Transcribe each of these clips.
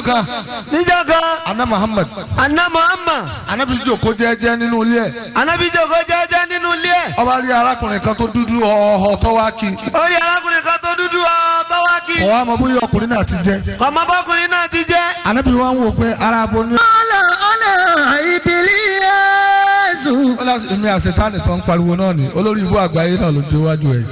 Kan. Níjọ́ kan. Ana Muhammad. Ana Muhammad. Anabi jókòó jẹ́jẹ́ nínú ilé ẹ̀. Anabi jókòó jẹ́jẹ́ nínú ilé ẹ̀. Ó bá rí arákùnrin kan tó dúdú ọ̀họ̀ tó wá kí. Ó rí arákùnrin kan tó dúdú ọ̀họ̀ tó wá kí. Kò wá mọ bóyá ọkùnrin náà ti jẹ́. Kò mọ bọ́kùnrin náà ti jẹ́. Anabi wá ń wò pé ara bo ní. Ọlọ ọlọ ìbílíẹ̀sù. Ó lọ èmi àṣetánì tó ń pariwo náà ni olórí ibú àgbáyé náà ló dé wájú ẹ̀.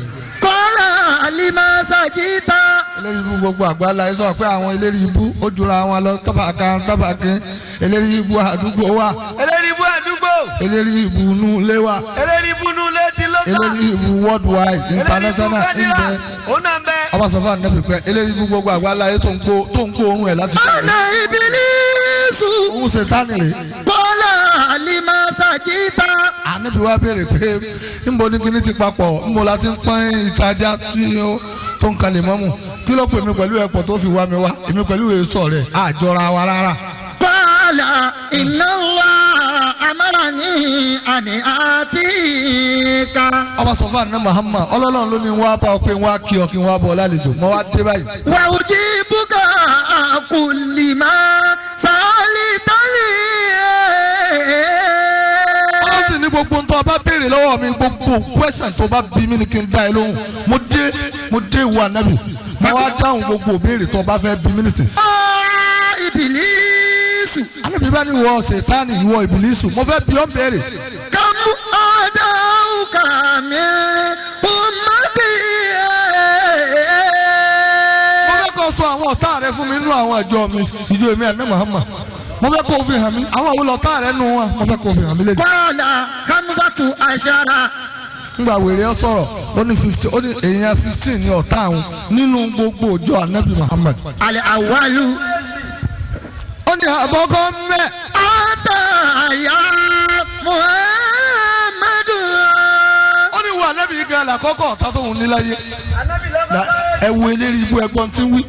Kọ́lá alimásàjítà. Eléré ibú gbogbo àgbáńlá yìí sọ pé àwọn eléré ibú ó jura wọn lọ tọ́ba kan tọ́ba kan eléré ibú àdúgbò wa. Eléré ibú àdúgbò. Eléré ibú inú ilé wa. Eléré ibú inú ilé ti ló kà. Eléré ibú worldwide international Eléré ibú òun náà ń bẹ. Ọba sọ fún ànábì pé eléré ibú gbogbo àgbáńlá yìí tó ń kó orun ẹ̀ láti. Ọ̀nà ìbílísù. Òun ṣe tánì rè. Kọ́lá alimásàjítà. Ànábì wa béèrè pé ńbo ní kíní ti papọ̀ ńbo la ti ń pọ́n ìtajà tí ó tó ń kalẹ̀ mọ́mù kí ló pè mí pẹ̀lú ẹ̀pọ̀ tó fi wá mi wá èmi pẹ̀lú ìwé sọ̀ rẹ̀ àjọra wa rárá. Kọ́lá iná wa amárani àní àtìkà. Ọba sọ fún àná Muhammad ọlọ́run ló ní wá bá ọ pé wá kí ọ kí wá bọ̀ lálejò mọ́ wá dé báyìí. Wà ó jí búkà kùlìmá sálí tálí. Ọlọ́run sì ní gbogbo ń tó ọba béèrè lọ́wọ́ mi gbogbo question tó bá bí mi ni kí n dá ẹ lóhùn mo dé ìwọ ànábì mo wá dáhùn gbogbo béèrè tó bá fẹ́ bí mi nìsín. Ìbílísù. Ànábì bá ní ìwọ Sètánì ìwọ Ìbílísù mo fẹ́ bí ọ́ béèrè. Kàmú ọ̀dọ́wùkà mi ummati. Mo fẹ́ kó sọ àwọn ọ̀tá rẹ fún mi nínú àwọn ìjọ mi ìjọ èmi àná Muhammad mo fẹ́ kó fi hàn mí àwọn òun lọ̀tá rẹ nù wọn mo fẹ́ kó fi hàn mí lẹ́nu. Kọ́lá Hamzatu Ashara. Ngbà wèrè ọ sọ̀rọ̀ ó ní 15 ó ní èèyàn 15 ní ọ̀tá àwọn nínú gbogbo ìjọ ànábì Muhammad. Àlẹ́ àwálù. Ó ní àkọ́kọ́ mẹ́. Àtàyà Muhammadu. Ó ní wà ànábì yìí gan làkọ́kọ́ ọ̀tá tó ń ní láyé. Ẹ wo eléré ibú ẹgbọ́n tí ń wí.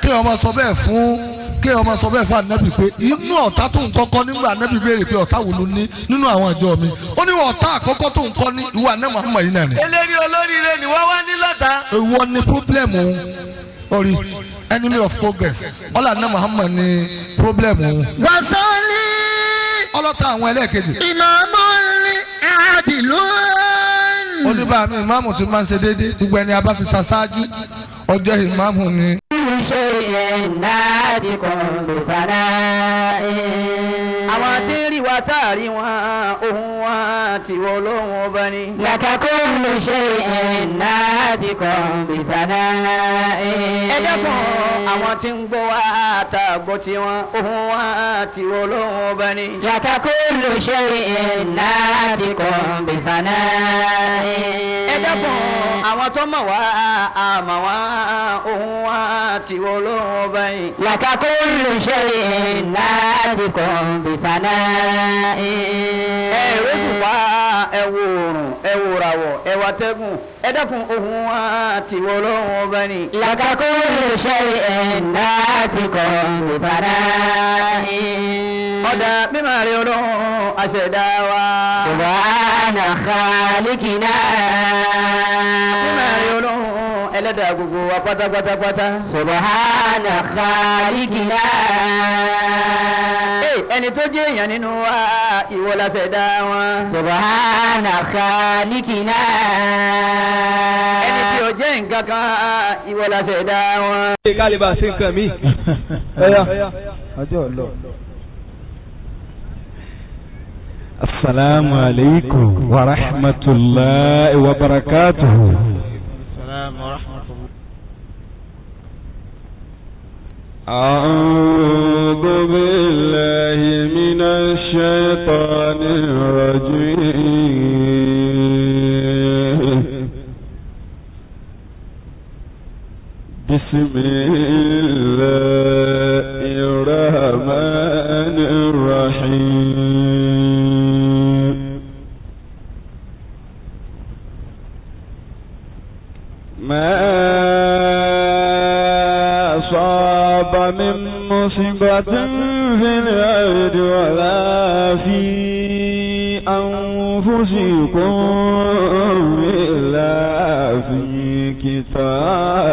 Kí ọmọ sọ bẹ́ẹ̀ fún kí ọmọ sọ bẹ́ẹ̀ fún ànábì pé inú ọ̀tá tó ń kọ́kọ́ nígbà ànábì béèrè pé ọ̀tá wo ló ní nínú àwọn ìjọ mi ó ní ọ̀tá àkọ́kọ́ tó ń kọ́ ní ìwọ àná Muhammad yìí náà ni. Eléré olóríire ni wọ́n wá ní lọ́tà. Ìwọ ni problem òun orí enemy of progress ọ̀là àná Muhammad ni problem òun. Wasali. Ọlọ́tà àwọn ẹlẹ́ẹ̀kejì. Ìmàmù ní àdìlú. Oníbàámi ìmáàmù ti máa ń ṣe déédéé gbogbo ẹni abá fi ṣaṣáájú ọjọ́ ìmáàmù ni. Àwọn tí ń rí wa táàrí wọn ohun wọn tí wọ́n lóhun ọba ni. Lakakullu shay'in natiqun bisana'in. Ẹ dákun àwọn tí ń gbọ́ wa tá a gbọ́ tiwọn ohun wọn tí wọ́n lóhun ọba ni. Lakakullu shay'in natiqun bisana'in. Ẹ dákun àwọn tó mọ̀ wá àmọ̀ wá ohun wọn tí wọ́n lóhun ọba ni. Lakakullu shay'in natiqun bisana'in. Ẹ rẹ́sùpá ẹ wo oòrùn ẹ wo ràwọ̀ ẹ wà tẹ́gùn ẹ dákun ohun wa tí wọ́n lóhun ọba ni. Lakakullu shay'in natiqun bisana'in. Ọ̀dà mímọ̀ rẹ̀ ọlọ́run àṣẹ̀dá wa. Subhana khaliqina. Mímọ̀ rẹ̀ ọlọ́run ẹlẹ́dàá gbogbo wa pátápátápátá. Subhana khaliqina. Ẹni tó jẹ́ èèyàn nínú wa ìwọ la ṣẹ̀dá wọn. Subhana khaliqina. Ẹni tí ó jẹ́ nǹkan kan ìwọ la ṣẹ̀dá wọn. Kálíbà sí nǹkan mi. Ọjọ́ lọ. Asalaamu alaikum wa rahmatulahi wa barakatuhu. أعوذ بالله من الشيطان الرجيم. بسم الله الرحمن الرحيم. ما أصاب من مصيبة في الأرض ولا في أنفسكم إلا في كتاب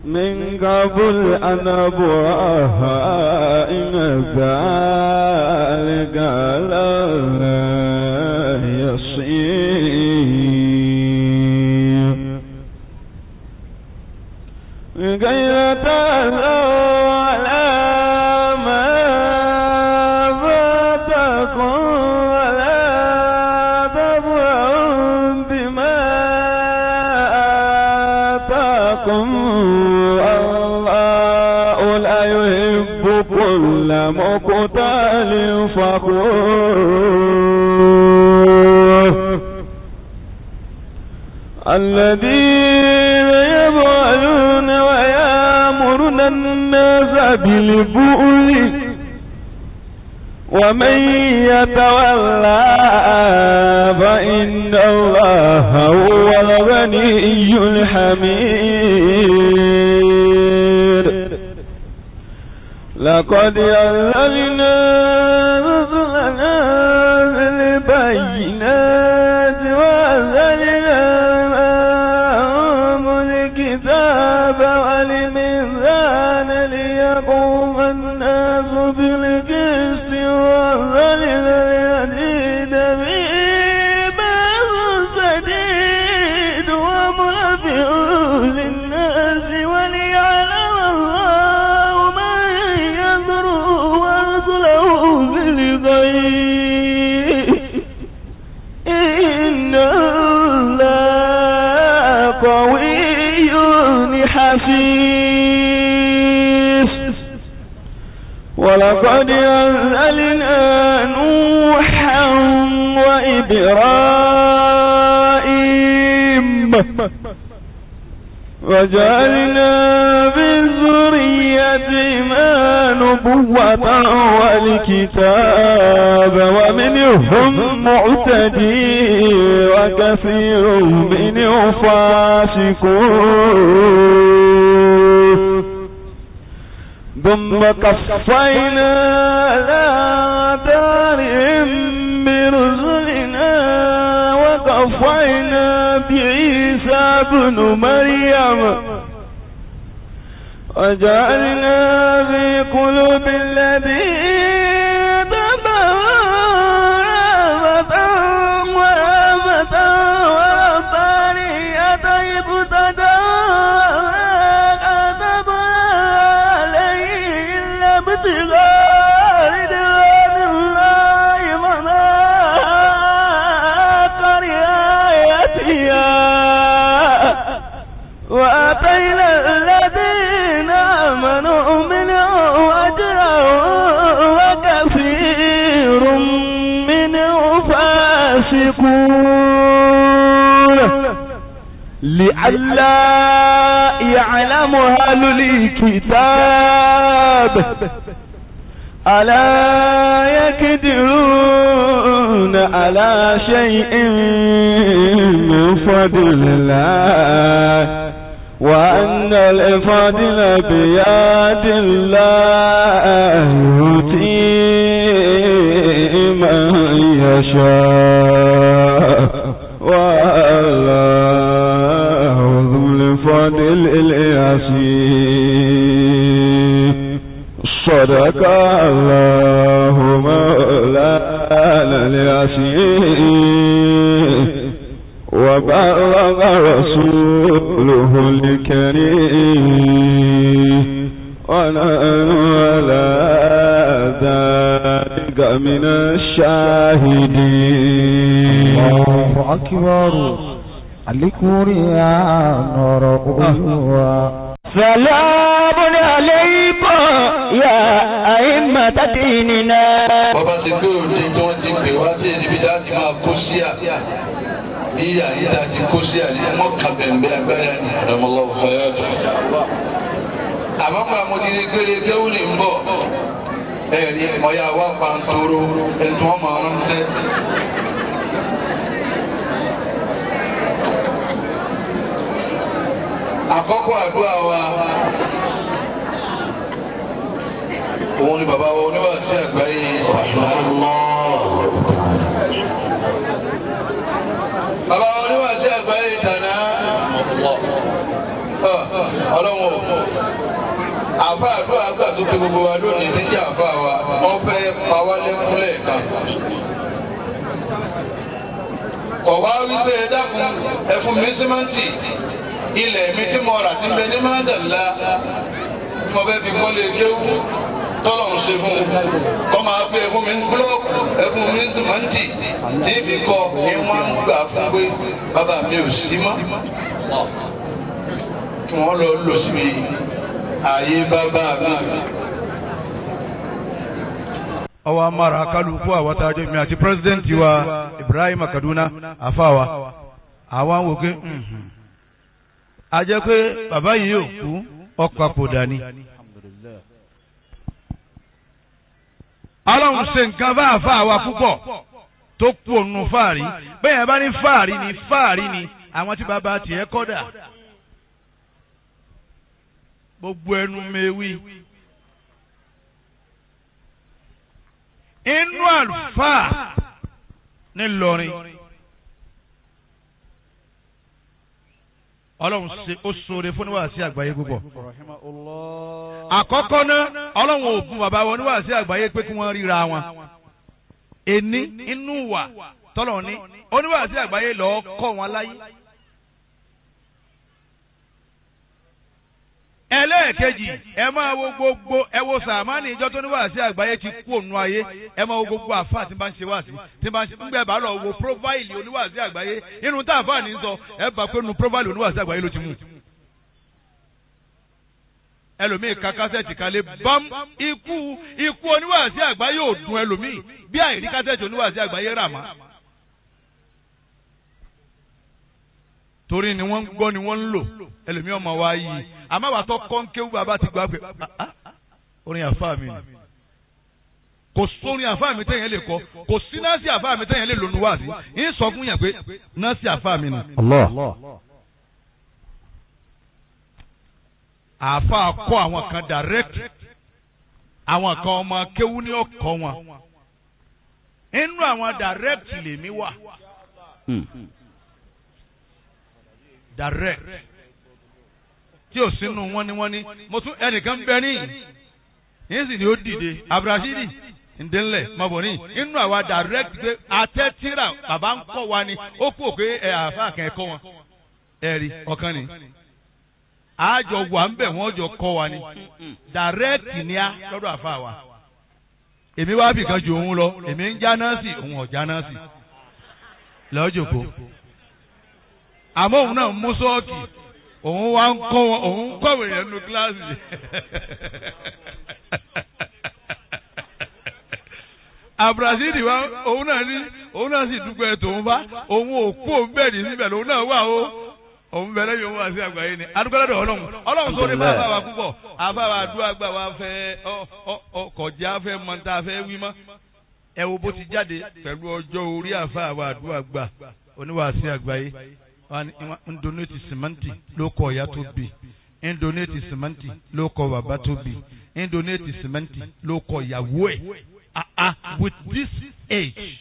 من قبل أن أبرأها إن ذلك على الله يسير. لكي لا تأسوا على ما فاتكم ولا تفرحوا بما آتاكم، الله لا يحب كل مختال فخور. الذين يبخلون ويأمرون الناس بالبخل ومن يتولى فإن الله هو الغني الحميد. لقد أرسلنا رسلنا بالبينات وأنزلنا معهم الكتاب والميزان ليقوم الناس بالقسط، وأنزلنا الحديد فيه بأس شديد ومنافع للناس وليعلم الله من ينصره ورسله بالغيب، إن الله قوي حسيس. ولقد أرسلنا نوحا وإبراهيم وجعلنا بذريتهما نبوة والكتاب، ومنهم معتدي وكثير منهم فاسقون. ثم قفينا على آثارهم برسلنا وقفينا بعيسى ابن مريم، وجعلنا في قلوب الذين اتبعوا رأفة ورهبة ورهبانية ابتدعوها كتبنا عليهم إلا ابتغاء رضوان الله فما حق رعايتها، وآتينا الذين آمنوا منهم أجرهم وكثير منهم فاسقون. لئلا يعلم أهل الكتاب ألا يقدرون على شيء من فضل الله، وأن الفضل بيد الله يؤتيه من يشاء، والله ذو الفضل العظيم. صدق الله مولانا العظيم وبلغ رسوله الكريم، ونحن على ذلك من الشاهدين. الله أكبر. Àlékún ọ̀rọ̀ Olúwa. سلام عليكم يا أئمة ديننا. Bọ́bá ṣe pé òde tí wọ́n ti pè wá sí ibi tá a ti máa kó sí à bí àyè tá a ti kó sí à ní mọ́kà bẹ̀m̀bẹ̀ agbára ni. Àmọ́ mọ́ mo ti rí gbére kéwù ní ń bọ̀ ẹ̀rí ọ̀yà wa pàǹtóró ẹni tí wọ́n máa ránṣẹ́. Àkọ́kọ́ àdúrà wa òun ni bàbá wa oníwàásí àgbáyé. Bàbá wa oníwàásí àgbáyé tàná. Ọlọ́run ò àfa àdúrà àgbà tó pé gbogbo wa lónìí níjà àfa wa wọ́n fẹ́ pa wá lẹ́kún lẹ́ẹ̀kan. Kọ̀ wá wípé ẹ dákun ẹ fún mi símẹ́ǹtì ilẹ̀ mi tí mo rà ti bẹ ní mádàlá tí mo fẹ́ fi kọ́lé kéwú tọ́lọ̀ ń ṣe fún un kọ́ máa fi ẹ fún mi búlọ́ọ̀kù ẹ fún mi símẹ́ǹtì tí fi kọ́ ni wọ́n ń gbà fún pé bàbá mi ò sí mọ́ kí wọ́n lọ lò síbi ààyè bàbá mi. Ọwọ́ amára kálukú àwọn tá a jọ mi àti pírẹsidẹ́ǹtì wa Ibrahim Kaduna àfàwà àwọn wò pé a jẹ́ pé bàbá yìí ò kú ọkọ̀ àpòdà ni. Ọlọ́run ṣe nǹkan bá àfàwà púpọ̀ tó kú òun fàárí bẹ́ẹ̀ yẹn bá ní fàárí ni fàárí ni àwọn tí bàbá tiẹ̀ kọ́ dà gbogbo ẹnu mewí. Inú àlùfáà nílọrin Ọlọ́run ṣe ó ṣoore fún oníwàásí àgbáyé púpọ̀. Àkọ́kọ́ náà Ọlọ́run ò bùn bàbá wọn oníwàásí àgbáyé pé kí wọ́n ríra wọn. Ení inú wà tọ́lọ̀ ní oníwàásí àgbáyé lọ́ọ́ kọ́ wọn láyé. Ẹlẹ́ẹ̀kejì ẹ máa wo gbogbo ẹ wo sàmánì ìjọ tó ní wàásí àgbáyé ti kú òun ayé ẹ máa wo gbogbo àfáà tí bá ń ṣe wàásí tí bá ń ṣe ńgbẹ́ bá lọ wo prófáìlì oníwàásí àgbáyé inú tá àfáà ní sọ ẹ bá pé nu prófáìlì oníwàásí àgbáyé ló ti mú. Ẹlòmíì ka kásẹ̀tì kalẹ̀ bám ikú ikú oníwàásí àgbáyé ò dùn ẹlòmíì bí àìrí kásẹ̀tì oníwàásí àgbáyé rà má. Torí ni wọ́n ń gbọ́ ni wọ́n ń lò ẹlòmíì ọmọ wa yìí àmọ́ àwa tó kọ́ ń kéwú bàbá ti gbà pé orin àfa mi ni kò sórin àfa mi téèyàn lè kọ kò sí nọ́ọ̀sì àfa mi téèyàn lè lónú wá sí ń sọ fún yàn pé nọ́ọ̀sì àfa mi ni. Àfa kọ́ àwọn kan direct àwọn kan ọmọ kéwú ní ọkọ wọn inú àwọn direct lèmi wà. Direct tí o sínú wọn ni wọn ni mo tún ẹnìkan bẹ ní yín sì ni ó dìde abrasidi ǹdẹ́nlẹ̀ mọ̀bọ̀ ní inú àwa direct pé atẹ́tíra bàbá ń kọ́ wa ni ó kú òpé ẹ àfa kan ẹ̀kọ́ wọn ẹ̀rí ọ̀kan ni àjọ wà ń bẹ̀ wọ́n jọ kọ́ wa ni direct ni a lọ́dọ̀ àfa wa èmi wá bìkan ju òun lọ èmi ń já nọ́ọ̀sì òun ò já nọ́ọ̀sì lọ́jọ́kọ́ àmọ́ òun náà mú sọ́ọ̀kì òun wá ń kọ́ wọn òun kọ̀wé yẹn nu kíláàsì. Àbùràsídì wa òun náà ní òun náà sì dúpẹ́ tòun bá òun ò kú òun bẹ́ẹ̀ ní síbẹ̀ lòun náà wà ó òun bẹ̀rẹ̀ yóò wá sí àgbáyé ni adúgbò lọ́dọ̀ Ọlọ́run Ọlọ́run tó ní bàbá wa púpọ̀ àbáwá àdúrà gbà wá fẹ́ ọkọ̀já fẹ́ mọ̀ntà fẹ́ wí mọ́ ẹ wo bó ti jáde pẹ̀lú ọjọ́ orí àfáà wa àdúrà gbà oníwàásí àgbáyé ń donate cement ló kọ ìyá tó bí ń donate cement ló kọ bàbá tó bí ń donate cement ló kọ ìyàwó ẹ̀ with this age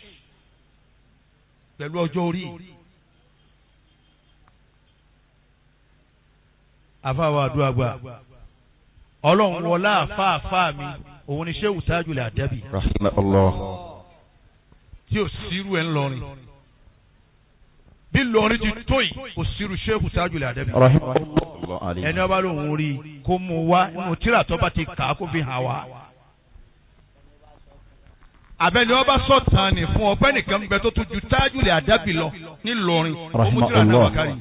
pẹ̀lú ọjọ́ orí àfàwọ̀ àdúrà gbà Ọlọ́run wọlá àfáàfáà mi òun ni Shehu Tajul Adabi Rahimahullah tí ò sírú ẹ̀ ńlọrin bí lọrin ti tó yìí kò sírú Shehu Tajul Adabi ẹni ọba lòun rí kó mú wá nínú tíra tó bá ti kà á kó fi hàn wá. Abẹ́ni ọba sọ̀tàn ní fún ọpẹ́ nìkan bẹ tó tún ju Tajul Adabi lọ nílọrin ó mú tíra náà wá kárí.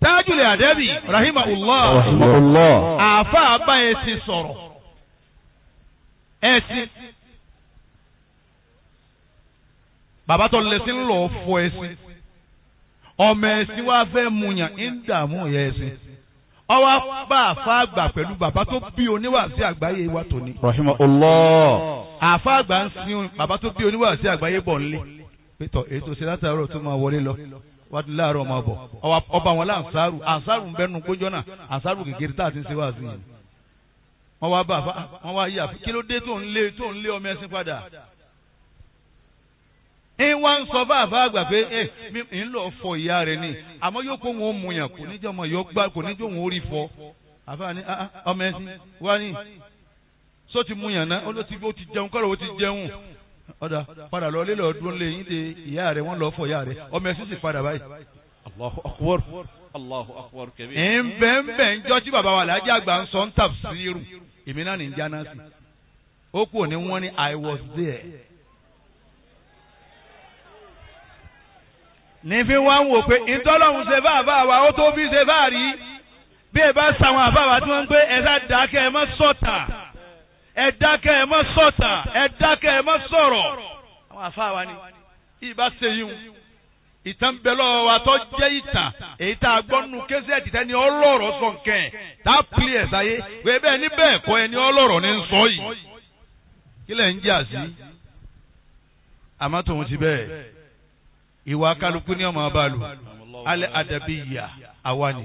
Tajul Adabi rahimahullah àfa àbá ẹ̀sìn sọ̀rọ̀ ẹ̀sìn. Bàbá tó lè sí ń lọ fọ ẹ̀sìn ọmọ ẹ̀sìn wa fẹ́ mu yàn ń dààmú ìyá ẹ̀sìn ọwọ́ bá àfa àgbà pẹ̀lú bàbá tó bí oníwàásí àgbáyé wa tòní. Rahimahullah. Àfa àgbà ń sin bàbá tó bí oníwàásí àgbáyé bọ̀ nílé pétọ̀ èyí tó ṣe látàárọ̀ tó máa wọlé lọ wàá láàárọ̀ máa bọ̀ ọba wọn láǹsàrù àǹsàrù ń bẹnu gbójọ́ náà àǹsàrù kékeré tá a ti ń ṣe wáàsí yìí. Wọ́n wá bá wọ́n wá yà kí ló dé tó ń lé ọmọ ẹ̀sìn padà. Ń wá ń sọ bá àfa àgbà pé ẹ mi ń lọ fọ ìyá rẹ ni àmọ́ yóò kó wọn mú yàn kò níjọ́ ọmọ yóò gbá kò níjọ́ òun ó rí fọ. Àfa ni ọmọ ẹsìn wá ní sọ ti mú yàn náà ó ti jẹun kọ́rọ̀ ó ti jẹun. Ọ̀dà padà lọ lílọ dúró lé yín de ìyá rẹ wọ́n lọ fọ ìyá rẹ ọmọ ẹsìn sì padà báyìí. Allahu akbar. Allahu akbar kabir. Nbẹ̀nbẹ̀ ń jọ́ tí bàbá wa làájá àgbà ń sọ ń tafsiru èmi náà ní ń jáná sí. Ó kù ní wọ́n ní I was there. Ní fi wá ń wò pé ìtọ́lọ́hún ṣe bá àbá wa ó tó bí ṣe bá rí. Bí ẹ bá sàwọn àbá wa tí wọ́n ń pé ẹ sá dákẹ́ ẹ má sọ̀tà. Ẹ dákẹ́ ẹ má sọ̀tà. Ẹ dákẹ́ ẹ má sọ̀rọ̀. Àwọn àfa wa ni ìbá ṣe yín ìtàn bẹ lọ́wọ́ wa tó jẹ́ ìtàn èyí tá a gbọ́ nínú késẹ́ẹ̀tì tẹ́ni ọlọ́rọ̀ sọ nkẹ́ tá a pìlì ẹ̀ sáyé pé bẹ́ẹ̀ ní bẹ́ẹ̀ kọ́ ẹni ọlọ́rọ̀ ní sọ yìí kí lẹ̀ ń jà sí. Àmọ́ tòun ti bẹ́ẹ̀ ìwà kálukú ní ọmọ abalu alẹ́ àdàbí ìyà àwa ni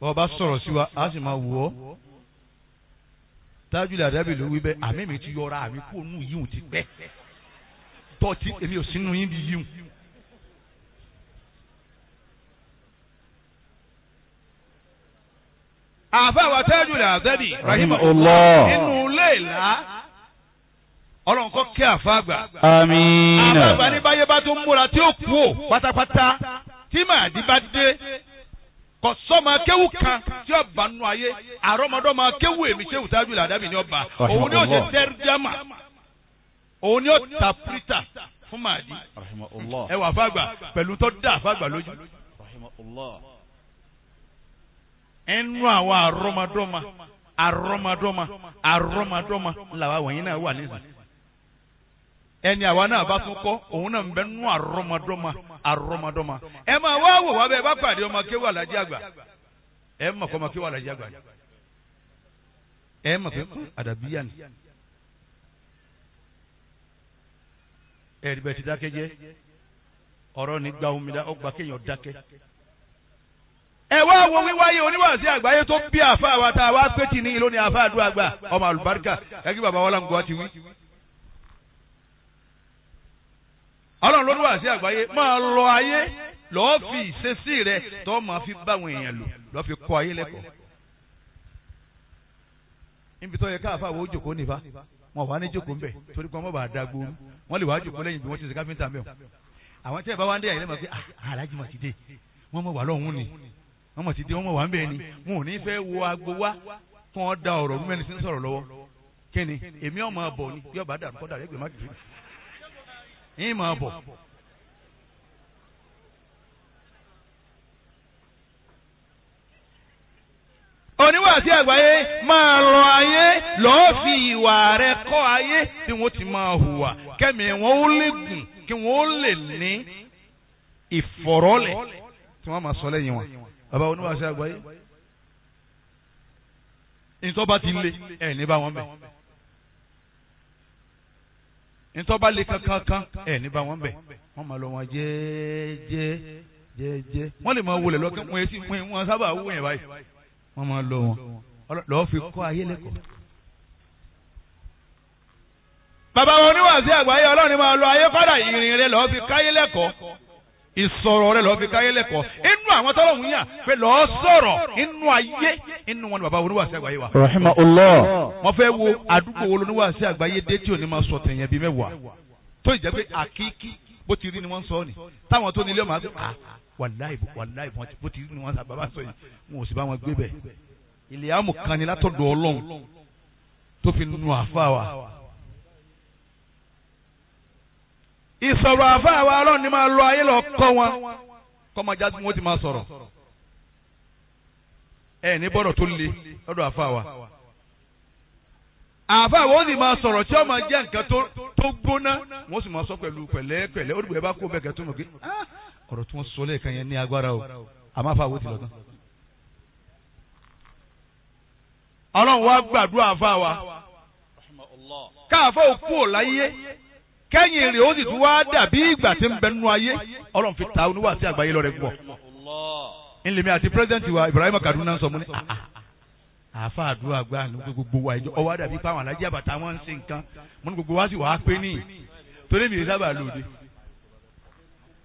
bọ́ọ̀ bá sọ̀rọ̀ sí wa a sì máa wù ọ́ tájúlẹ̀ àdàbí ló wí bẹ́ẹ̀ àmì mi ti yọra àmì kó nù yíwùn ti pẹ́ tọ́tí èmi ò sínú yín bí yíwùn. Àfa wa tájúlẹ̀ àdàbí Rahimahullah. inú ilé ìlà ọlọ́run kọ́ kí àfa àgbà. Àmín. Àfa àgbà ní báyé bá tó múra tí ó kú ò pátápátá tí màdí bá dé kò sọ́mọ akéwù kan tí ó bá nù ayé àrọ́mọdọ́mọ akéwù èmi ṣéwù tájúlẹ̀ àdàbí ni ó bá òun ni ó ṣe tẹ́rìdámà òun ni ó ta pírítà fún màdí Rahimahullah. ẹ wà fàgbà pẹ̀lú tó dá fàgbà lójú. Rahimahullah. Ẹnu àwọn àrọ́mọdọ́mọ àrọ́mọdọ́mọ àrọ́mọdọ́mọ làwa wọ̀nyí náà wà nísìnyí. Ẹni àwa náà bá tún kọ́ òun náà ń bẹ nú àrọ́mọdọ́mọ àrọ́mọdọ́mọ. Ẹ máa wá wò wá bẹ́ẹ̀ bá pàdé ọmọ kéwù Àlàjí àgbà. Ẹ mọ̀ kọ́ ọmọ kéwù Àlàjí àgbà. Ẹ mọ̀ pé àdàbíyà ni. Ẹ̀rí bẹ́ẹ̀ ti dákẹ́ jẹ́ ọ̀rọ̀ ní gba omi dá ọgbà kéèyàn dákẹ́. Ẹ wá wo wíwáyé oníwàásí àgbáyé tó bí àfa wa tá a wá pé tì ní ìlú ní àfa àdúrà gbà ọmọ àlùbáríkà ẹgbẹ́ bàbá wa láǹgọ́ ti wí. Ọlọ́run ló níwàásí àgbáyé máa lọ ayé lọ́ọ́ fi ìṣesí rẹ tó máa fi báwọn èèyàn lò lọ́ọ́ fi kọ́ ayé lẹ́kọ̀ọ́. Níbi tó yẹ káàfà wo jòkó nìfa wọn wà ní jòkó ńbẹ torí pé wọn bá da gbooru wọn lè wá jòkó lẹ́yìn bí wọn ti ṣe káfíńtà mẹ o. Àwọn tí ẹ bá wá ń dé àyẹ̀lẹ́ mọ̀ pé aláàjì mọ̀ ti dé wọ́n mọ̀ wà lọ́hùn ni wọ́n mọ̀ ti dé wọ́n mọ̀ wà ń bẹ̀ ni wọn ò ní fẹ́ wo agbo wá kí wọ́n da ọ̀rọ̀ mímẹ́ni sí ń sọ̀rọ̀ lọ́wọ́ kí ni èmi ọ̀ máa bọ̀ ni bí ọba dàrú kọ́ dàrú ẹgbẹ́ má dùn yín máa bọ̀. Oníwàásí àgbáyé máa lọ ayé lọ́ọ́ fi ìwà rẹ kọ́ ayé bí wọ́n ti máa hùwà kẹ́mi wọn ó lè gùn kí wọ́n ó lè ní ìfọ̀rọ̀lẹ̀ tí wọ́n máa sọ lẹ́yìn wọn. Bàbá oníwàásí àgbáyé ntọ́ bá ti lé ẹ̀ ní bá wọn bẹ̀ ntọ́ bá lé kankankan ẹ̀ ní bá wọn bẹ̀ wọ́n máa lọ wọn jẹ́ẹ́jẹ́ jẹ́ẹ́jẹ́ wọ́n lè máa wọlé lọ́kẹ́ wọ́n etí wọ́n sábà wú yẹn báyìí wọ́n máa lọ wọn lọ́ọ́ fi kọ́ ayé lẹ́kọ̀ọ́. Bàbá wọn oníwàásí àgbáyé ọlọ́run máa lọ ayé kọ́dà ìrìn rẹ lọ́ọ́ fi káyé lẹ́kọ̀ọ́ ìsọ̀rọ̀ rẹ lọ́ọ́ fi káyé lẹ́kọ̀ọ́ inú àwọn tọ́lọ́hún yàn pé lọ́ọ́ sọ̀rọ̀ inú ayé inú wọn ni bàbá oníwàásí àgbáyé wa. Rahimahullah. Wọ́n fẹ́ wo àdúgbò wo lóníwàásí àgbáyé dé tí ò ní máa sọ tẹ̀yẹ̀ bíi mẹ́wàá tó ì jẹ́ pé àkíkí bó ti rí ni wọ́n ń sọ ni táwọn tó nílé ọmọ àti wàláì wàláì bó ti rí ni wọ́n sábà bá sọ yìí wọn ò sì bá wọn gbé bẹ̀. Ilẹ̀ àmù kan ni látọ̀dọ̀ Ọlọ́run tó fi nu àfa wa. Ìsọ̀rọ̀ àfa wa Ọlọ́run ni máa lọ ayé lọ kọ́ wọn kọ́ máa jáde wọn ti máa sọ̀rọ̀. Ẹ ní bọ́dọ̀ tó le lọ́dọ̀ àfa wa. Àfa wa ó sì máa sọ̀rọ̀ tí ó máa jẹ́ nǹkan tó gbóná wọ́n sì máa sọ pẹ̀lú pẹ̀lẹ́pẹ̀lẹ́ ó dìbò ẹ bá kó bẹ́ẹ̀ kẹ́ tó mọ̀ pé ọ̀rọ̀ tí wọ́n sọ lẹ́ẹ̀kan yẹn ní agbára o àmọ́ àfa wo ti lọ tán. Ọlọ́run wa gbàdúrà àfa wa káàfọ́ òkú ò láyé kẹ́yìn rẹ̀ ó sì tún wá dàbí ìgbà tí ń bẹ nínú ayé Ọlọ́run fi ta oníwà sí àgbáyé lọ́rẹ̀ púpọ̀. Ńlẹ̀mí àti pírẹ́sidẹ̀ntì wa Ibrahim Kaduna sọ mú ní àfa àdúrà gbà ní gbogbo wa ìjọ ọwọ́ dàbí pé àwọn alájí àbàtà wọn ń ṣe nǹkan mo ní gbogbo wa sì wàá pé ní. Torí mi sábà lòdì.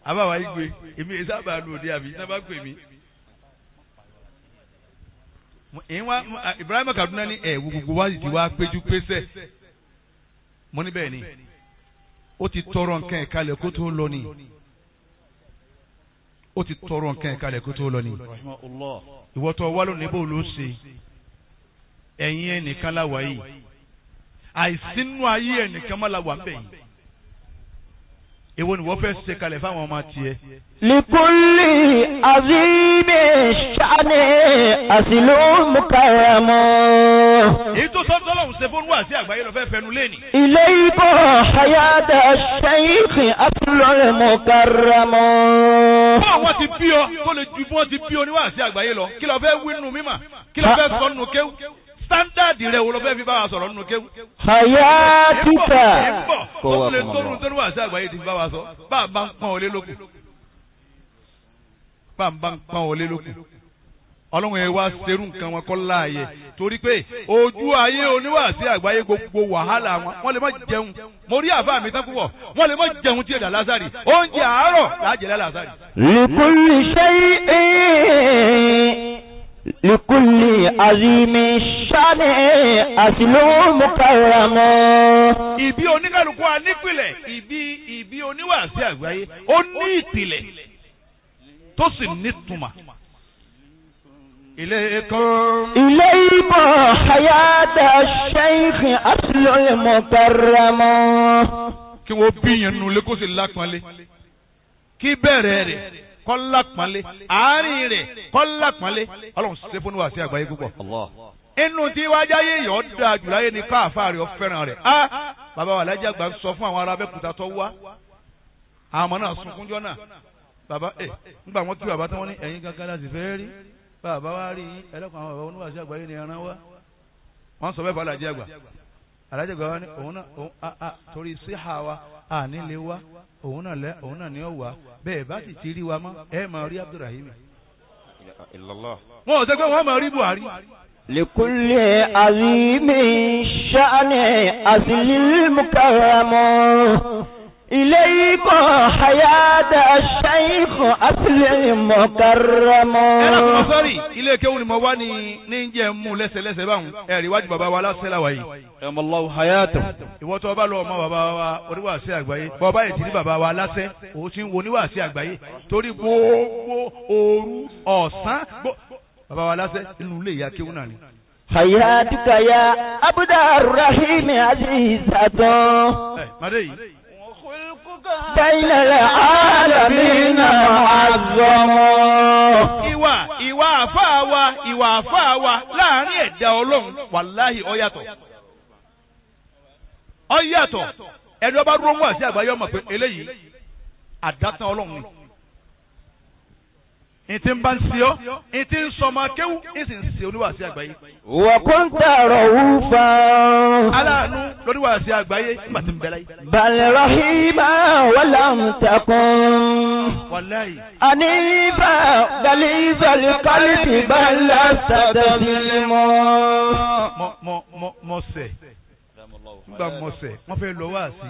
Àbáwá igbe èmi sábà lòdì àbí sábà pè mí. Ibrahim Kaduna ní ẹ̀wù gbogbo wa sì ti wá péjú pésẹ̀. Mo ní bẹ́ẹ̀ ni ó ti tọrọ nǹkan ẹ̀ kalẹ̀ kó tó lọ ni. Ó ti tọrọ nǹkan ẹ̀ kalẹ̀ kó tó lọ ni. Ìwọ tó wá lónìí bó ló ṣe ẹ̀yin ẹnìkan la wà yìí àìsínú ayé ẹnìkan má la wà ń bẹ̀ yìí èwo ni wọ́n fẹ́ ṣe kalẹ̀ fáwọn ọmọ tiẹ̀. likulli azimi shani asilu mukarramu. Èyí tó sọ́dọ̀ lọ́hùn ṣe fún wàásí àgbáyé lọ fẹ́ fẹnu lẹ́nì. ilaykum hayata shaykhi asilu mukarramu. Fún àwọn ti bí ọ tó lè ju bí wọ́n ti bí ọ ní wàásí àgbáyé lọ kí ló fẹ́ wí nínú mímà kí ló fẹ́ sọ nínú kéwú standard rẹ wo ló fẹ́ fi bá wa sọ̀rọ̀ nínú kéwú. Hayatika. Ẹ ń bọ̀ ó lè tó nínú tó ní wàásí àgbáyé ti fi bá wa sọ bá a bá ń pọ́n olé lókun bá a bá ń pọ́n olé lókun ọlọ́run ẹ wá serú nǹkan wọn kọ́ láàyè torí pé ojú ayé oníwàásí àgbáyé gbogbo wàhálà wọn wọ́n lè má jẹun mo rí àbá mi tán púpọ̀ wọ́n lè má jẹun tí èdè lásàrì oúnjẹ àárọ̀ lájẹlẹ lásàrì. Likulli shay'in likulli azimi shani asilu mukarramu. Ìbí oníkàlùkù wa nípìlẹ̀ ìbí oníwàásí àgbáyé ó ní ìpìlẹ̀ tó sì nítumọ̀. Ilaykum. Ilaykum hayata shaykh aslul mukarramu. Kí wọ́n bí yẹn nulẹ̀ kó sì lápọ́nlé kí bẹ̀rẹ̀ rẹ̀ kọ́ lápọ́nlé àárín rẹ̀ kọ́ lápọ́nlé ọlọ́run ṣe fún wa sí àgbáyé púpọ̀. Inú tí wájà yé yọ̀ ọ́ dáa jù láyé ni káàfáà rẹ̀ ọ́ fẹ́ràn rẹ̀. Á bàbá wa alájà gbà sọ fún àwọn ará Abẹ́òkúta tó wá àwọn ọmọ náà sunkúnjọ́ náà bàbá ẹ̀ ńgbà wọn kí bàbá tí wọ́n ní ẹ̀yin gangan láti fẹ́ rí bàbá wa rí ẹlẹ́kùn àwọn bàbá oníwàásí àgbáyé ni ẹran wa wọ́n sọ bẹ́ẹ̀ fún alájẹ àgbà alájẹ àgbà wa ní òun náà òun a torí síhà wa a nílé wa òun náà lẹ òun náà ní ọ wá bẹ́ẹ̀ bá sì ti rí wa mọ́ ẹ máa rí Abdulrahim. Wọn ò sọ pé wọ́n máa rí Buhari. Likulli azimi shani aslil mukarramu. Ilaykum hayata shaykh aslil mukarramu. Ẹ lọ́kùn mọ́ sọ́rí ilé kéwù ni mo wá ní ní jẹ́ mú lẹ́sẹ̀lẹ́sẹ̀ báwọn ẹ̀rí wájú bàbá wa lásẹ̀ làwà yìí. Allahu hayatahu. Ìwọ tó bá lọ ọmọ bàbá wa oníwàásí àgbáyé bọ́ọ̀bá yìí ti ní bàbá wa lásẹ̀ òun ti ń wo oníwàásí àgbáyé torí gbogbo òru ọ̀sán bàbá wa lásẹ̀ inú ilé ìyá kéwù náà ni. Hayatuka ya Abdurrahim azizatun. Ẹ madé yìí. بين العالمين معظم. Ìwà àfáà wa ìwà àfáà wa láàrin ẹ̀dá ọlọ́run wàláhì ó yàtọ̀ ó yàtọ̀ ẹni ọba rúmú àti àgbáyé ọmọ pé eléyìí àdátán ọlọ́run ni ìtì ń bá ń ṣe ọ́ ìtì ń sọmọ akéwù ìsì ń ṣe oníwàásí àgbáyé. Wa kunta ra'ufan. Aláàánú lóníwàásí àgbáyé nígbà tí ń bẹ láyé. Bal rahima wa lam takun. Wàláyé. Anifa galizal qalbi bal lasta tazlimu. Mọ sẹ̀ nígbà mọ sẹ̀ wọ́n fẹ́ lọ wáàsí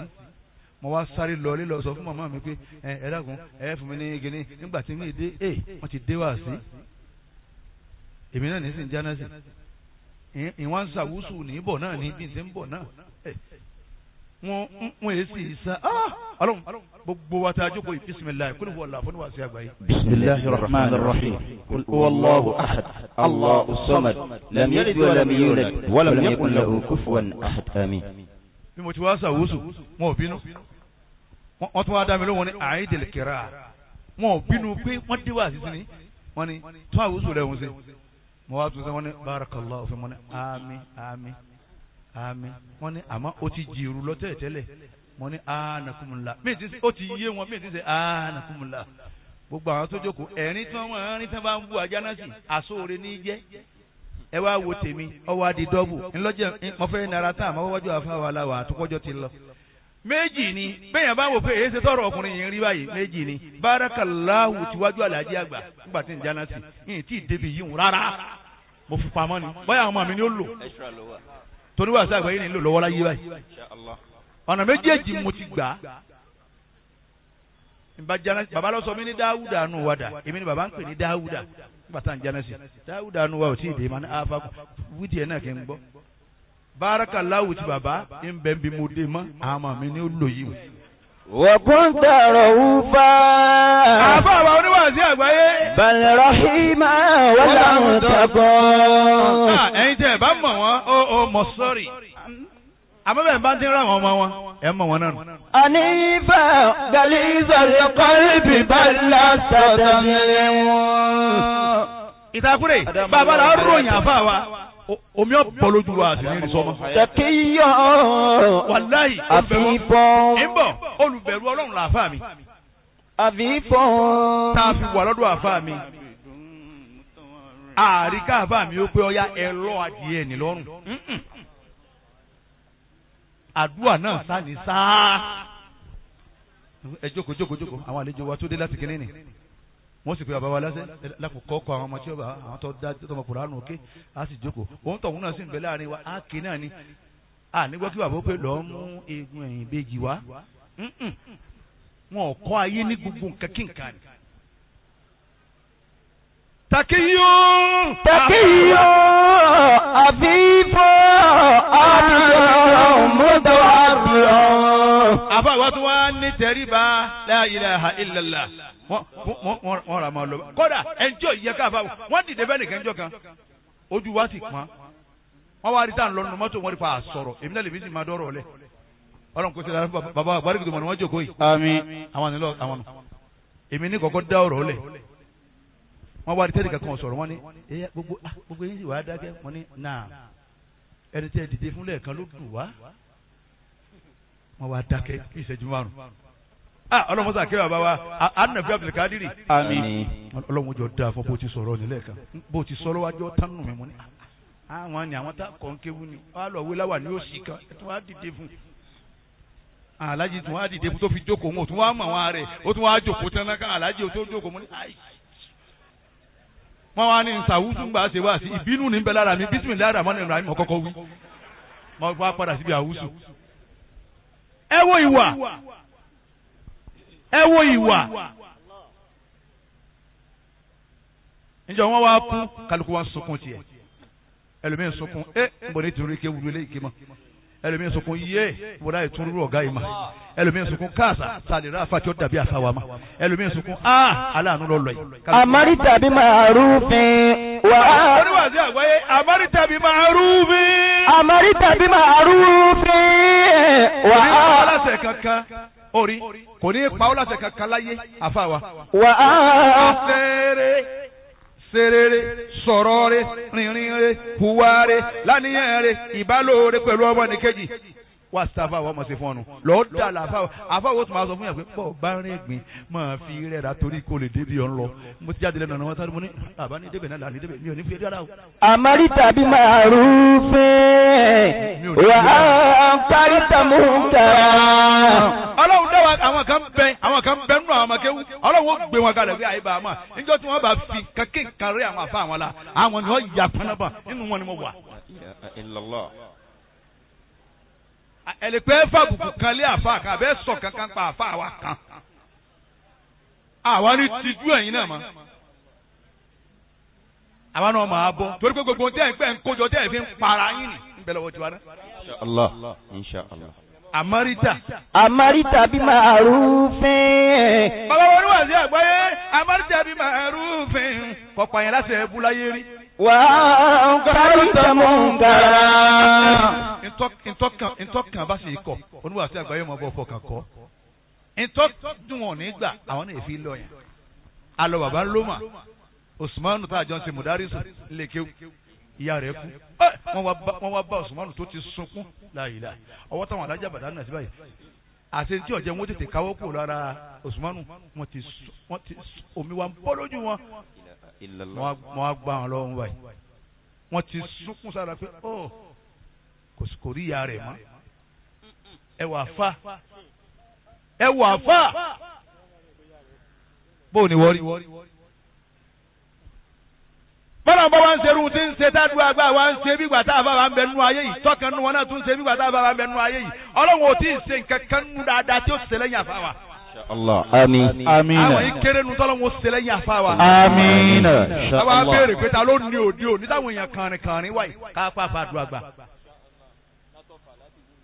mo wá sáré lọ lílọ sọ fún màmá mi pé ẹ dákun ẹ fún mi ní gíní nígbà tí mi dé ẹ wọ́n ti dé wá sí èmi náà ní sìn jáná sí ìwọ̀n ń sàwùsù ní bọ̀ náà ní bí n ṣe ń bọ̀ náà wọ́n èyí sì sá ọlọ́run gbogbo wa ta jókòó yìí bisimilayi kúlù wọ́n la fún wa sí àgbáyé. Bisimilahi rahman rahim kul huwa Allahu ahad Allahu samad lam yalid wa lam yulad wa lam yakun lahu kufuwan ahad amin. Bí mo ti wá sàwùsù wọn ò bínú wọ́n tún wá dá mi lóhùn ní àìdèlè kẹrà wọn ò bínú pé wọ́n dé wá sísìn ní wọ́n ní tún àwùsù rẹ̀ wọ́n ṣe mo wá tún sẹ́ wọ́n ní barakallahu fi wọ́n ní àmín àmín àmín wọ́n ní àmọ́ ó ti jìrù lọ tẹ́lẹ̀ wọ́n ní anakumula mí ti ó ti yé wọn mí ti sẹ́ anakumula gbogbo àwọn tó jókòó ẹ̀rín tí wọ́n rín tí wọ́n bá ń bu ajá náà sí àsóore ní jẹ́ ẹ wá wo tèmi ọwọ́ adi dọ́bù ńlọ́jẹ́ mo fẹ́ nara tán àmọ́ wájú àfáwà la wà àtúkọ́jọ́ ti lọ. Méjì ni bẹ́ẹ̀ bá wò pé èyí ṣe tọrọ ọkùnrin yìí ń rí báyìí méjì ni bárakàláhù tiwájú àlàjì àgbà nígbà tí ń jáná sí yìí tí ì débi yìí ń rárá mo fi pamọ́ ni báyà àwọn ọmọ mi ni ó lò torí wàásù àgbà yìí ni ń lò lọ́wọ́ láyé báyìí. Ọ̀nà méjèèjì mo ti gbà. Bàbá lọ sọ mí ní Dáwúdà nù wàdà. Èmi ni bàbá ń pè ní Dáwúdà. Nígbà tá à ń jánásì. Dáwúdà nù wa ò tí ì dé ma ní afa wíìdì ẹ̀ náà kì í gbọ́. Bárakàláwù ti bàbá ń bẹ̀ ń bí mo dé mọ́. Àmọ́ mi ni ó lò yìí o. وكنت رؤوفا. Àbá àwa oníwàásí àgbáyé. بل رحيما ولم تكن. Ẹ̀yin tẹ́ ẹ bá mọ̀ wọ́n ó mọ̀ sọ́ọ̀rì. Àmọ́ bẹ́ẹ̀ bá ti ń rà wọ́n ọmọ wọn ẹ̀ mọ̀ wọn náà nù. أنيبا غليظ القلب بل لست تظلم. Ìtakùrẹ̀ bàbá la ròyìn àfa wa omi ọ̀pọ̀ lójú wa àti ní sọmọ. تقي. Wàláhì عفيف. ń bọ̀ olùbẹ̀rù Ọlọ́run làáfà mi. عفيف. Tá a fi wà lọ́dọ̀ àfa mi. Àríkà àfa mi ó pé ọya ẹ lọ́ adìẹ ní lọ́rùn. Àdúrà náà sáni sáá. Ẹ jókòó jókòó jókòó àwọn àlejò wa tó dé láti kínní ni. Wọ́n sì pé bàbá wa lásẹ̀ lákòókò kọ àwọn ọmọ tí ó bá àwọn tó dá tó ọmọ Kùránì òkè á sì jókòó. Òun tọ̀hún náà sì ń bẹ láàrin wa á kì náà ni. À nígbà kí bàbá ó pé lọ́ọ́ mú eegun ẹ̀yìn ìbejì wá. Wọn ò kọ́ ayé ní gbogbo nǹkan kí nǹkan ni. Takiyo. تقي عفيف عادل متواضع. Àbá wa tún wá ní tẹríba la ilaha illallah. Wọ́n rà máa lọ. Kódà ẹnjọ́ yẹ ká bá wọ́n dìde bẹ́ẹ̀ nìkan jọ kan. Ojú wa sì pọ́n. Wọ́n wá rí tá à ń lọ nínú mọ́tò wọ́n rí pa àsọ̀rọ̀. Èmi náà lè fi sì máa dọ́rọ̀ lẹ̀. Ọlọ́run kò sí lára fún bàbá àgbáríkì tó mọ̀ ní wọ́n jókòó yìí. Àmín. Àwọn àná àwọn nù. Èmi ní kọ́kọ́ dá ọ̀rọ̀ lẹ̀. Wọ́n wá rí tẹ́lẹ̀ kankan sọ̀rọ̀ wọ́n ní gbogbo yín sì wá dákẹ́ wọ́n ní náà ẹni tẹ́ dìde fún lẹ́ẹ̀kan ló dùn wá. Wọ́n wá dákẹ́ bí ìṣẹ́jú márùn-ún. Ọlọ́mọsá kí bàbá wa Anabi Abdulkadiri. Àmín. Ọlọ́run jọ dáa fún bó ti sọ̀rọ̀ nílẹ̀ kan bó ti sọ̀rọ̀ wájú tánú mi mú ni. Àwọn ni àwọn tá kàn kéwu ni wọ́n á lọ wé láwà ní òsì kan tí wọ́n á dìde fún. Alájí tí wọ́n á dìde fún tó fi jókòó wọn ò tún wá mọ̀ wọn rẹ̀ ó tún wá jókòó tán náà ká alájí ò tó jókòó mú ni. Wọ́n wá ní nsàwùsù ń gbà ṣe wá sí ìbínú ní bẹ lára mi bísímìláì ramani rahim ọkọ̀kọ̀ wí. Mo wá padà síbi àwùsù. Ẹ wo ìwà. Ẹ wo ìwà. Ǹjẹ́ wọ́n wá kú kálukú wá ń sunkún tiẹ̀. Ẹlòmíín sunkún ẹ ń bọ̀ ní tìrú ike wúlò eléyìí ké mọ́. Ẹlòmíín sunkún yé wọ́n láyé tún rú ọ̀gá yìí mọ́. Ẹlòmíín sunkún káàsà sàlẹ̀ rà fàtí ó dàbí àṣà wa mọ́. Ẹlòmíín sunkún á aláàánú lọ lọ yìí. أمرت بمعروف Oníwàásí àgbáyé أمرت بمعروف. أمرت بمعروف Kò ní pa ọ́ láṣẹ kankan orí kò ní pa ọ́ láṣẹ kankan láyé àfa wa. Sẹ́rẹ̀ serere sọ̀rọ̀ rẹ̀ rìnrìn rẹ̀ hùwà rẹ̀ lánìyàn rẹ̀ ìbálò rẹ̀ pẹ̀lú ọmọ nìkejì. Wá sáfà wọ́n mọ̀ sí fún ọ nù. Lọ́ọ́ dà láfa àfa wo tún máa sọ fún yàn pé pọ̀ bá rìn gbìn máa fi rẹ́ra torí kò lè débi ọ̀n lọ. Mo ti jáde lẹ́nu ọ̀nà wọn sáré mo ní àbá ní débẹ̀ náà là ní débẹ̀ mi ò ní fi rárá o. أمرت بمعروف وأنكرت منكرا. Ọlọ́run dá wa àwọn kan bẹ àwọn kan bẹ nínú àwọn ọmọkéwú Ọlọ́run ó gbé wọn kalẹ̀ bí àyè bá a mọ̀ níjọ́ tí wọ́n bá fi kankan kan rí àwọn àfa àwọn la àwọn ni wọ́n yà pọnabà nínú wọn ni mo wà. Ẹ̀lẹ́pẹ́ fàbùkù kan lé àfa kan àbẹ́ sọ kankan pa àfa wa kan àwa ní tijú ẹ̀yin náà mọ́ àwa náà máa bọ́ torí pé gbogbo tẹ́ ẹ̀ ń pẹ́ ń kójọ tẹ́ ẹ̀ fi ń para yín nì ń bẹ lọ́wọ́ tiwa náà. Allah. Insha Allah. Àmọ́rítà. أمرت بمعروف. Bàbá wọn ní wàásù àgbáyé Amárítà bíi màrúfin kọ̀pọ̀ yẹn láti ẹ̀bú láyé rí. وأنكرت منكرا. Ntọ́kàn bá sì kọ̀ oníwàásù àgbáyé mọ̀ bọ́ fọkàn kọ́. Ntọ́dún wọn ní gbà àwọn náà fi lọ yẹn. Alọ bàbá ńlọ́mà Usmanu tá a jọ ń ṣe mùdárísù lèkeu ìyá rẹ̀ kú. Wọ́n wá bá Usmanu tó ti sunkún láyìlá. Ọwọ́ táwọn alájà bàdá náà sí báyìí. Àti tí ọ̀jẹ̀ wọn tètè káwọ́ kúrò lára Usmanu wọ́n ti omi wa ń bọ́ lójú wọn. Wọ́n á gbá wọn lọ́wọ́ báyìí. Wọ́n ti sunkún sára pé ó kò rí ìyá rẹ̀ mọ́. Ẹ wà fà. Ẹ wà fà. Bó o ní wọ́rí. Bọ́lá Báwọn bá wá ń serú tí ń ṣe tádùá gbà wá ń ṣe bígbà tá a bá wà ń bẹ nú ayé yìí tọkàn nú wọn náà tún ṣe bígbà tá a bá wà ń bẹ nú ayé yìí Ọlọ́run ò tí ì ṣe nǹkan kan nú dáadáa tí ó ṣe lẹ́yìn àfa wa. Allah. Àmín. Àmín. Àwọn yìí kéré nu tọ́lọ́run ó ṣe lẹ́yìn àfa wa. Àmín. Àwa béèrè pé ta ló ní òde òní táwọn èèyàn kànrin kànrin wáyé kápá àfàdùà gbà.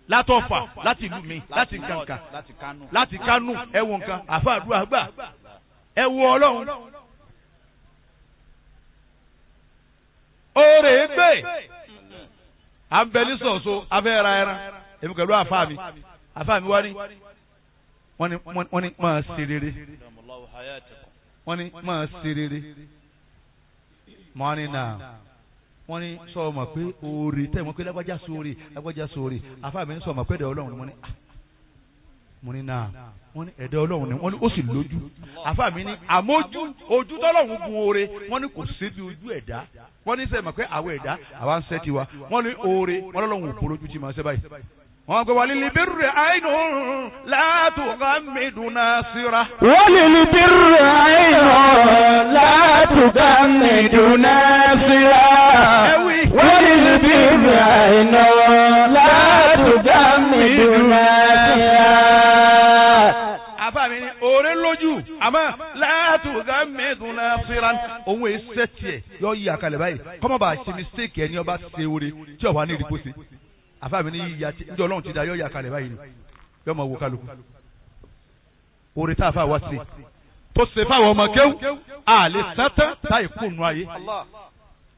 Látọ̀fà láti ìlú mi láti nǹkankan láti Kánò ẹ wo nǹkan àfàdùà gbà ẹ wo Ọlọ́run. Oore gbé à ń bẹ ní sọ̀sọ̀ abẹ́ ra ẹran èmi pẹ̀lú àfa mi àfa mi wá ní wọ́n ní máa ṣe rere wọ́n ní máa ṣe rere mọ́ ní nà wọ́n ní sọ ma pé oore tẹ́ wọ́n pé lágbájá sóore lágbájá sóore àfa mi ní sọ ma pé ẹ̀dá Ọlọ́run ni wọ́n ní mo ní nà wọ́n ní ẹ̀dá Ọlọ́run ni wọ́n ní ó sì lójú àfa mi ní àmójú ojú tọ́lọ́run gun oore wọ́n ní kò síbi ojú ẹ̀dá wọ́n ní sẹ́yìn mọ̀ pé àwọn ẹ̀dá àwa ń sẹ́ tiwa wọ́n ní oore wọ́n lọ́lọ́run ò polójú tí ma ṣe báyìí. wọ́n gbé wàlí libirri àìnù látùkà mìdùnà síra. وللبر عين لا تجمد ناصرا وللبر عين لا تجمد ناصرا àfa mi ní oore lójú àmọ́ látùkà mìdùnà síra òun èyí sẹ́ tiẹ̀ yọ yí àkàlẹ̀ báyìí kọ́mọ́ bá ṣe mistake ẹni ọba ṣe oore tí ọba ní ìdìbò ṣe àfa mi ní yíya tí njẹ́ Ọlọ́run ti da yọ yí àkàlẹ̀ báyìí ni yọ mọ̀ wò kálukú oore tá a fà wá sí tó ṣe fáwọn ọmọ kéwù àlè sátán táyì kùnú ayé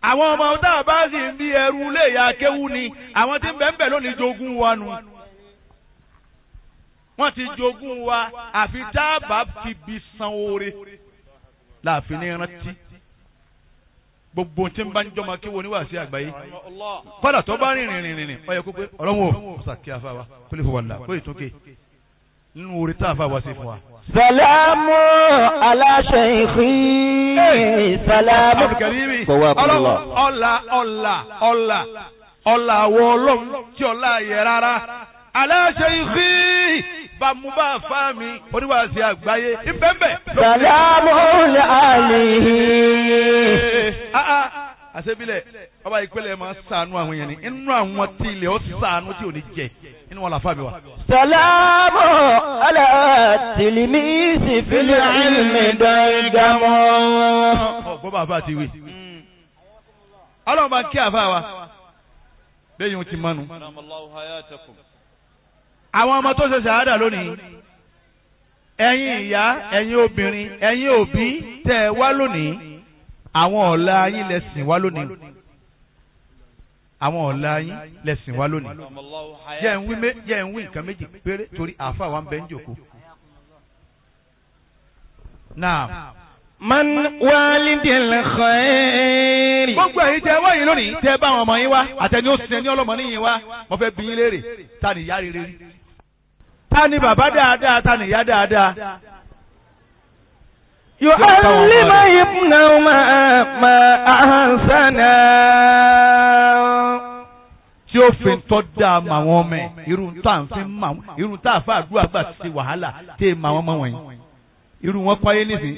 àwọn ọmọ tá a bá sì ń bí ẹrú lè ya kéwù ni àwọn tí ń bẹ ń bẹ lónìí jogún wa nu wọ́n ti jogún wa àfi tá a bá fi bí san oore láàfin ní rántí gbogbo tí ń bá ń jọmọ kéwù oníwàásí àgbáyé kọ́dà tó bá rìnrìn rìnrìn rìn ó yẹ kó pé ọlọ́run ò sàkí àfa wa kó lè fọwọ́ là kó lè tún ké nínú oore tá a fà wá sí fún wa. سلام على شيخي سلام Abdulkarimi Fọwọ́ ọlọ́run ọ̀la ọ̀la ọ̀la ọ̀la àwọ̀ ọlọ́run tí ọ̀la yẹ rárá aláṣẹ ìfì bàmúbà fáàmì oníwàásí àgbáyé ìbẹ́ẹ̀bẹ́. سلام عليه àṣebilẹ̀ ọba ìpínlẹ̀ máa ń ṣàánú àwọn èèyàn ni inú àwọn tí ilẹ̀ ó ṣàánú tí ò ní jẹ inú wọn làfáà mi wà. سلام على التلميذ في العلم ديدم ọgbọ́n bàbá ti wí. ọlọ́run bá kí àfa wa bẹ́ẹ̀ yóò ti mánu. àwọn ọmọ tó ṣe ṣàhádà lónìí ẹ̀yin ìyá ẹ̀yin obìnrin ẹ̀yin òbí tẹ́ ẹ wá lónìí àwọn ọ̀la yín lẹ́sìn wá lónìí àwọn ọ̀la yín lẹ́sìn wá lónìí jẹ́ ń wí jẹ́ ń wí nǹkan méjì péré torí àáfà wa ń bẹ ń jòkó. Naam. من والد الخير Gbogbo ẹ̀yin tẹ́ wá yìí lónìí tẹ́ bá àwọn ọmọ yín wá àtẹni ó sin ẹni ọlọ́mọ níyìn wá mo fẹ́ bi yín léèrè ta ni ìyá rere rí ta ni bàbá dáadáa ta ni ìyá dáadáa. يعلم ابنهما ما أحسن tí ó fi ń tọ́ da mà wọ́n mẹ́ irú tá à ń fi mà wọ́n irú tá à fà àdúrà gbà sí wàhálà tí è mà wọ́n mọ́ wọ̀nyí irú wọn kọ́ ayé nísìn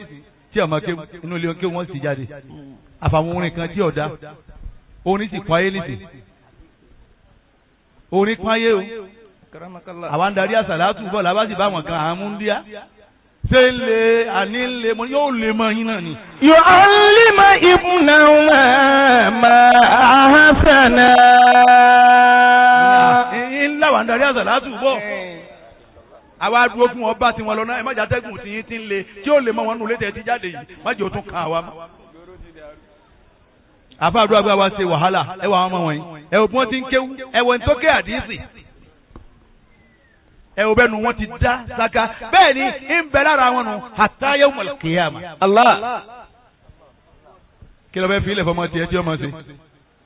tí ọmọ ké inú ilé ké wọ́n sì jáde àfàwọn orin kan tí ọ̀dà orin sì kọ́ ayé nísìn orin kọ́ ayé o àwa ń darí àsàlátù bọ̀ làbá sì bá wọn kan àmú ń díá ṣé ń lè àní ń lè mọ yóò lè mọ yín náà ni. يعلم ابنهما ما أحسن ńlá wà ń darí àsàlátù bọ̀ àwa dúró fún ọba tí wọn lọ náà ẹ má jà tẹ́gùn tí yín ti ń le tí ó lè mọ wọn nù létí ẹ ti jáde yìí má jẹ́ òtún kan àwa mọ́. àfa àdúrà gba wa ṣe wàhálà ẹ wà àwọn ọmọ wọ̀nyí ẹ wò bí wọ́n ti ń kéwú ẹ wò ní tó ké àdísì ẹ wò bẹ́ẹ̀ nu wọ́n ti dá saka bẹ́ẹ̀ ni ń bẹ lára wọn nù hatta yawmal qiyamah. Allah kí ló fẹ́ fi ilẹ̀ fọmọ tiẹ̀ tí ọmọ ṣe